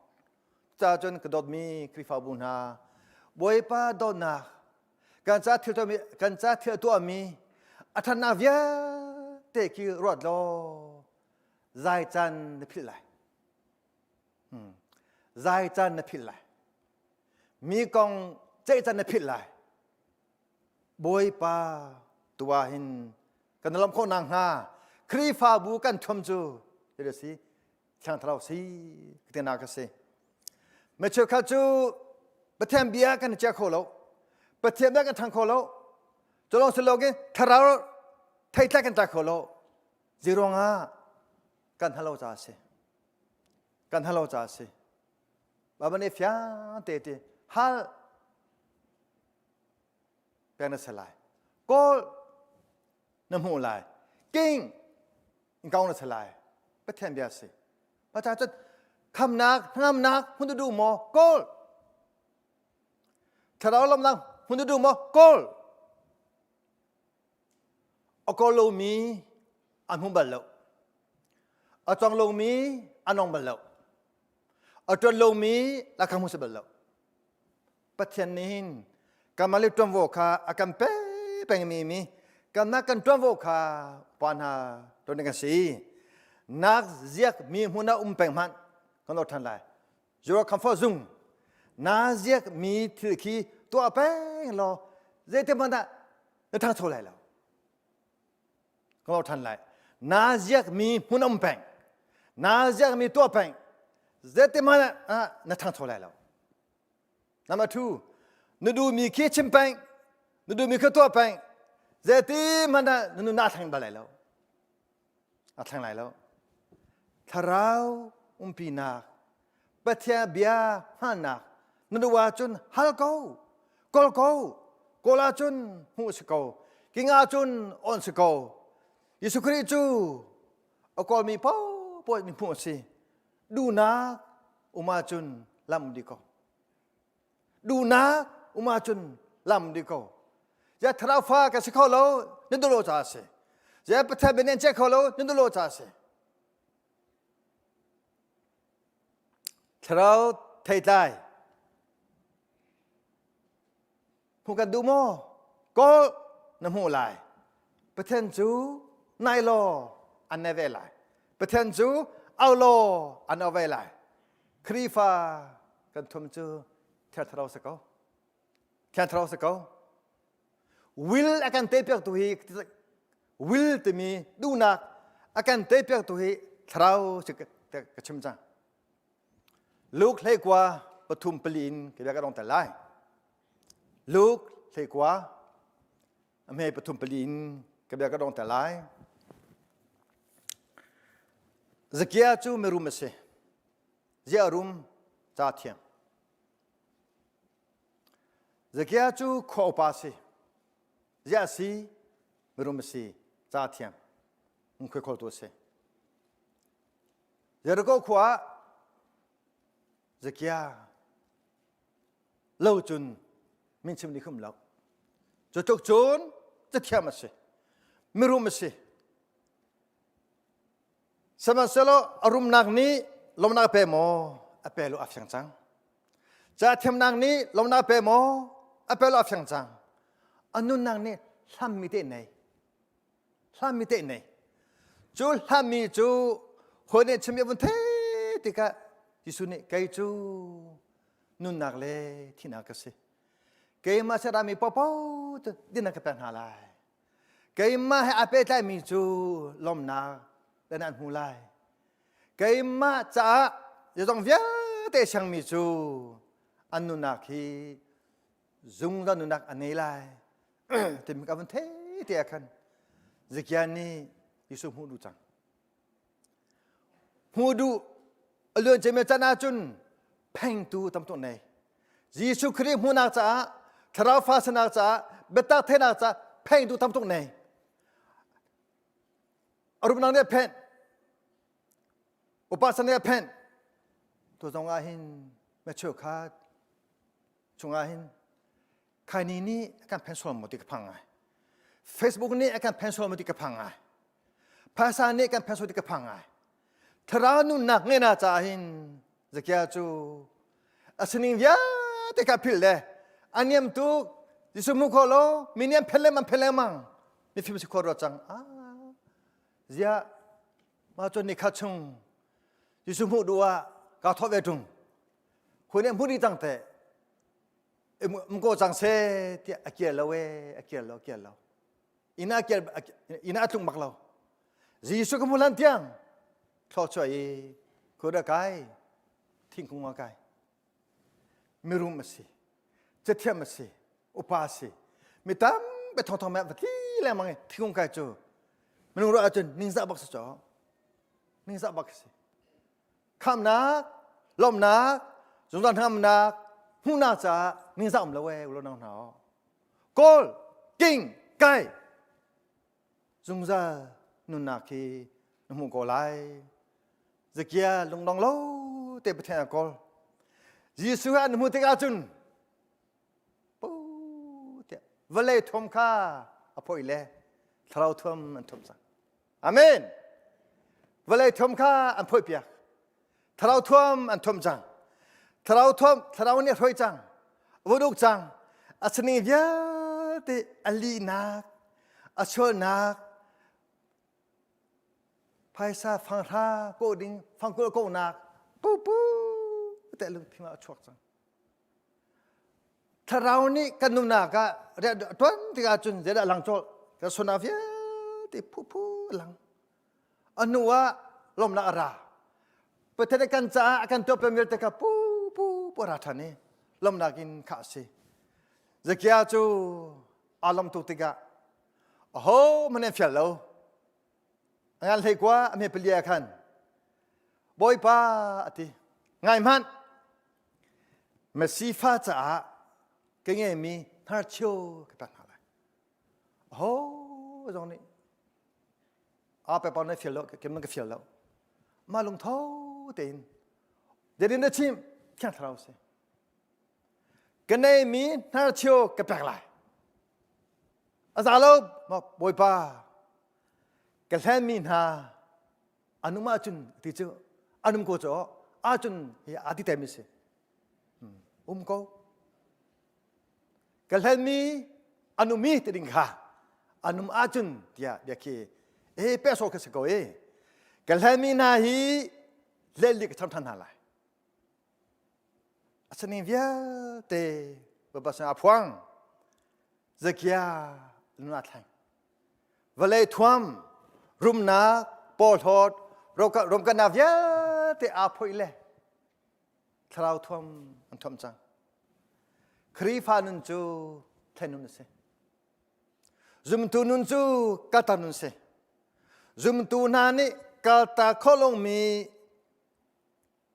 Ca cun ka dawtmi Khrihfabu hna Bawipa dawtnak kan ca thil tuahmi kan ca thil tuahmi a ṭhatnak vialte khi ruat law zai caan na philh lai. Hmm. Zai caan na philh lai. Mi kong ceih can na philh lai. Bawipa tu ah hin kan lawmh khawh nak hnga Khrihfabu kan thuam cu ti si Thiang Thlarau si tinak ka si. Mi cheukhat cu Pathian bia kan i chia kho lo. Pathian bia kan thang kho lo. Cu lawng si loin thlarau theitlai kan tlai kho lo. Zeiruangah kan halo ca a si. Kan halo ca a si. Baibal nih fiang te ti hal pek na si lai. Kawl na hmuh lai. King in kau na si lai. Pathian bia si. Paca cun khamnak, hnangamnak hun duh maw? Kawl. Thlarau lawmnak hun duh maw? Kawl. A kawl lomi an hmu bal lo. A cong lomi an nong bal lo. A ṭuan lomi lakha hmu si bal lo. Pathian nih hin kanmah le ṭuanvo kha a kan pe pengmi mi kanmah kan ṭuanvo kha pa hna ṭuan ding kan si. Nak ziak mi hmun ah um peng hmanh kan lo ṭhan lai. Your comfort zone na ziak mi thil khi tuah peng law zeitik hmanh ah na ṭhangcho lai lo. Ka lo ṭhan lai. Na ziakmi hmun um peng. Na ziakmi tuah peng. Zeitik hmanh ah na ṭhangcho lai lo. Number two, na duhmi khi chim peng. Na duhmi kha tuah peng. Zeiti hmanh ah na nun aa thleng bal lai lo. Aa thleng lai lo. Thlarau umpinak, Pathian bia hmannak na duh ahcun hal ko, kawl ko, kawl ahcun hmuh si ko, king ahcun on si ko. Jesuh Khrih cu a kawlmi paohpaoh mi hmuh a si. Duhnak um ahcun lam di ko. Duhnak um ahcun lam di ko. Ya thlarau fa ka si kho lo, na duh lo ca a si. Ya Pathian bia nih an kho lo, na duh lo ca a si. Thlarau theitlai hmuh kan duh maw? Kawl na hmuh lai. Pathian cu nai law an nai ve lai. Pathian cu au law an au ve lai. Khrihfa kan thum cu Thiang Thlarau si ko. Thiang Thlarau si ko. Will a kan tepiaktu hi will timi duhnak a kan tepiaktu hi thlarau si ka chim cang. Luke hleikua pathum pali in ka bia ka dong tel lai. Luke hleikua a hme pathum pali in ka bia ka dong tel lai. Zakia cu mirum a si. Zia rum ca thiam. Zakia cu khua upa si. Ziah si, mirum a si, ca thiam, ngkhuai khawltu a si. Jericho khua ah Zakia lo cun min chim ni khum lo. Cu tluk cun cathiam a si, mirum a si. Sihmanhsehlaw a rumnak nih lawmhnak a pe maw? A pe lo a fiang cang. Ca thiamnak nih lawmhnak a pe maw? A pe lo a fiang cang. A nunnak nih hlammi te nei. Hlammi te nei. Cu hlammi cu hawi nih chim i vun thei tikah Jesuh nih kei cu nunnak le thihnak ka si. Keimah serami paohpaoh cu dinnak ka pek hna lai. Keimah he aa pehtlaimi cu lawmhnak dan an hmu lai. Keimah caah zeizong vialte siangmi cu an nunnak hi zungzal nunnak an ngei lai. Timi ka vun thei te ah khan Zekiah nih Jesuh hmuh duh cang. Hmuh duh a luan cemi can ahcun phengtu tam tuk nei. Jesuh Khrih hmuhnak caah thlarau fa sinak caah biatak theihnak caah phengtu tam tuk nei. A rumnak nih a phenh. Upa san nih a phenh. Tu zong ah hin na cheukhat chungah hin khaini nih a kan phen sual maw ti ka phang ngai. Facebook nih a kan phen sual maw ti ka phang ngai. Phaisa nih kan phen sual ti ka phang ngai. Thlarau nunnak ngeina caah hin Zakia cu a sining vialte kha philh le a niam tuk Jesuh hmu kho lo mi nih an phen lengmang phen lengmang mifim si khua ruat cang ah ziah mah cun ni khat chung Jesuh hmuh duh ah kaa thawh ve ṭung Khua nih hmu dih cang teh. Um ko cang se tiah a kir lo e a kir lo a kir lo. Inn ah kir inn ah a tlung bak lo. Jesuh ka hmu hlan tiang thlawchuah i khua kai thingkung ah kai. Mirum a si. Cathiam a si. Upa a si. Mi tampi thongthong me va tli lengmang i thingkung kai cu minung ruah ahcun ningzah bak si caw. Ningzah bak si. Khamnak, lawmhnak, zungzal hnamnak, hmuhnak caah ningzah um lo e ulo nang hna. Kawl, king, kai zungzal nunnak hi na hmuh ko lai. Zakia lungdong lo te Pathian a kawl. Jesuh an hmuh tikah cun pu tiah vawlei thuam kha a phoih le thlarau thuam an thuam cang. Amen. Vawlei thuam kha an phoih piak. Thlarau thuam an thuam cang. Thlarau thuam thlarau nih a hruai cang. A vun uk cang. A sining vialte a lihnak, a sualnak, phaisa fanghra kawh ding fangkul kawhnak pu pu te lungthin ah a chuak cang. Thlarau nih kan nunnak ah rian ṭuan tikah cun zeidah lang cawlh kan sualnak vialte phu phu lang. A hnu ah lawmhnak a ra. Pathian nih kan caah a kan tuah peng vialte kha pu pu pu a ra ṭhan i lawmhnak in khah a si. Zakia cu aa lawmh tuk tikah aho hmanh an fial lo. A ngan hlei kua a hme palia khan Bawipa a ti. Ngai hmanh Masifa caah ka ngeimi hnarchio ka pek hna lai. Aho zong nih a pe na fial lo kem na ka fial lo. Mah lungtho tein Dedin na chim thiang thlarau si. Ka neimi hnarchio ka pek lai. A za lo Bawipa ka hlenmi hna anum ahcun ti cu anum ko cu ahcun hi aa ti temi si um ko ka hlenmi anumi ti ding kha anum ahcun tiah bia khi e pe so kha si ko e ka hlenmi hna hi lel ka cham than hna lai a saning vialte baba sin a phuang zakia nun a thleng Vawlei thuam, rumnak, porhlawt, romkannak vialte aa phoih le thlarau thuam an thuam cang. Khrihfa nun cu thlen nun a si. Zumtu nun cu kaltak nun si. Zumtu hna nih kaltak khawh lomi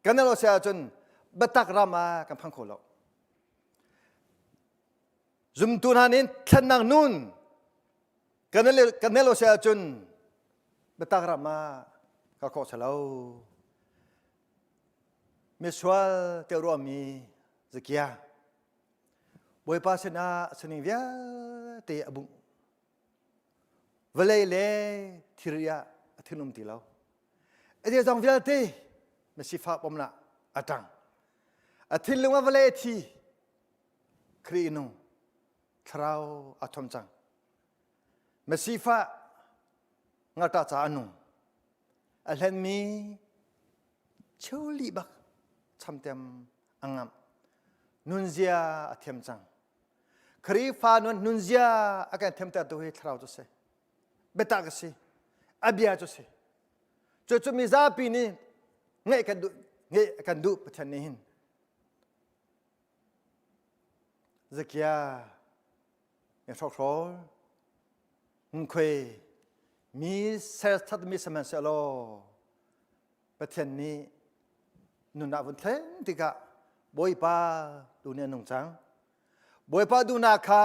kan lo si ahcun biatak ram ah kan phan kho lo. Zumtu hna nih thlennak nun kan kan lo si ahcun biatak ram ah kal khawh si lo. Misual te ruahmi Zakia Bawipa sinah sining vialte a bungh. Vawlei le thiri ah a thinum ti lo. A zong vialte na sifah pomnak a ṭang. A thinlung ah vawlei a thi. Khrih nung thlarau a thom cang. Masifah ngata ca a nung. A hlenmi cheuli bak chamtem a ngamh. Nunzia a thiam cang. Khrihfa nun nunzia a kan thiamter tu hi thlarau cu si. Biatak a si. A bia cu si. Cucu mizapi nih ngeih kan duh ngeih kan duh Pathian nih hin. Zakia mi hrokhrawl hmunkhuai mi serthat mi sihmanhsehlaw Pathian nih nun ah vun thleng tikah Bawipa tu nih a nung cang. Bawipa duhnak kha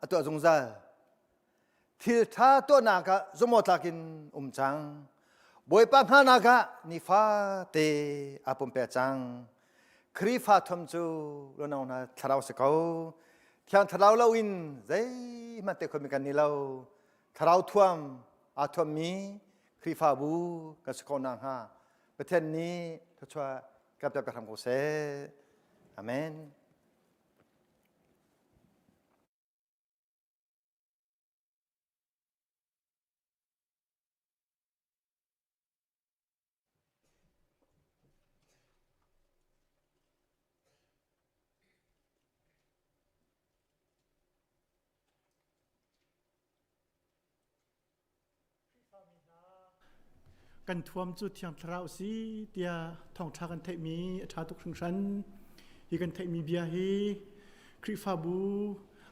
a tuah zungzal. Thil ṭha tuahnak ah zumawtlak in um cang. Bawipa hngalhnak ah nifate aa pumpek cang. Khrihfa thom cu lunau hna thlarau si ko. Thiang thlarau loin zeihmanh te khomi kan ni lo. Thlarau thuam aa thuammi Khrihfabu kan si khawh nakhnga Pathian nih thluachuah kan pek hram ko seh. Amen. Kan thuam cu Thiang Thlarau a si tiah thawngṭha kan theihmi a ṭha tuk hringhran. Hi kan theihmi bia hi Khrihfabu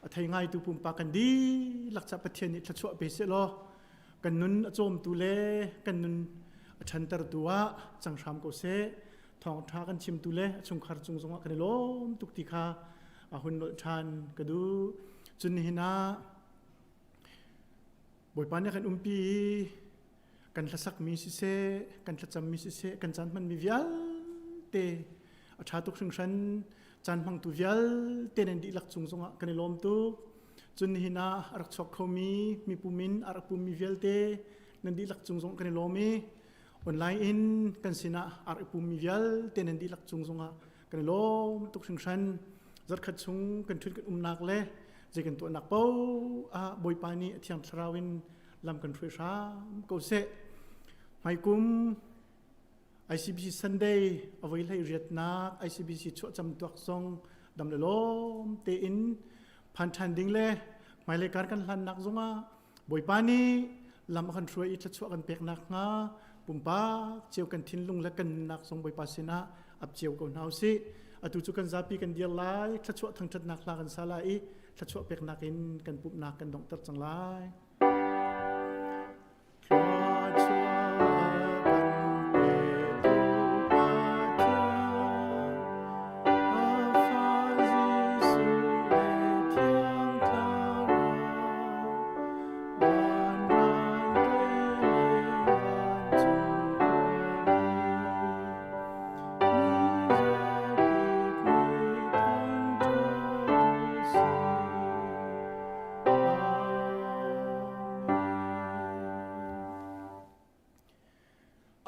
a thei ngaitu pumpak kan dihlak ca Pathian nih thluachuah pe sehlaw kan nun a cawmtu le kan nun a ṭhantertu ah cang hram ko seh. Thawngṭha kan chimtu le a chungkhar cung zongah kan i lawm tuk ti kha a hun nolh ṭhan ka duh. Cun nihin ah Bawipa nih a kan umpi i kan hlasakmi siseh, kan thlacammi siseh, kan caan hmanmi vialte a ṭha tuk hringhran. Caan hmangtu vialte nan dihlak cung zongah kan i lawm tuk. Cun nihin ah a rak chuak khomi mipum in a rak pummi vialte nan dihlak cung zong kan i lawm i online in kan sinah a rak i pummi vialte nan dihlak cung zongah kan i lawm tuk hringhran. Zarkhat chung kan ṭhut kan umnak le zei kan tuahnak paoh ah Bawipa nih a Thiang Thlarau in lam kan hruai hram ko seh. Hmaikum ICBC Sunday a voi hlei riatnak ICBC chuahcam tuak zong dam le lawm tein phan ṭhan ding le hmailei kar kan hlannak zongah Bawipa nih lam a kan hruai i thluachuah kan pek nakhnga pumpak cio kan thinlung le kan nunnak zong Bawipa sinah ap cio ko hna usih. Atu cu kan zapi kan dir lai, thluachuah thangṭhatnak hla kan sa lai i thluachuah peknak in kan pumhnak kan donghter cang lai.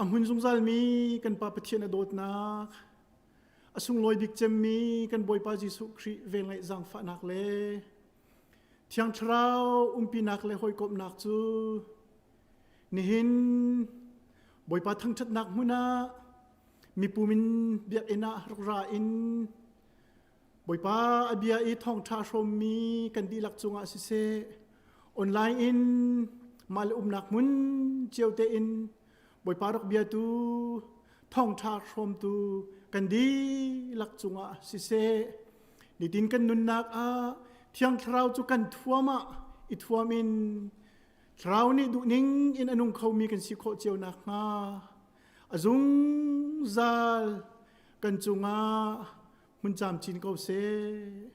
A hmun zungzalmi kan Pa Pathian a dawtnak, a sunglawi bik cemmi kan Bawipa Jesuh Khrih velngeih zaangfahnak le Thiang Thlarau umpinak le hawikomhnak cu nihin Bawipa thangṭhatnak hmun ah mipum in biakinn ah rak ra in Bawipa a bia i thawngṭha hrawmmi kan dihlak cungah siseh, online in mah le umnak hmun cio tein Bawipa rak biatu thawngṭha hrawmtu kan dihlak cungah siseh, nitin kan nunnak ah Thiang Thlarau cu kan thuam ah i thuam in Thlarau nih duhning in a nung khomi kan si khawh cio nakhnga a zungzal kan cungah hmun camcin ko seh.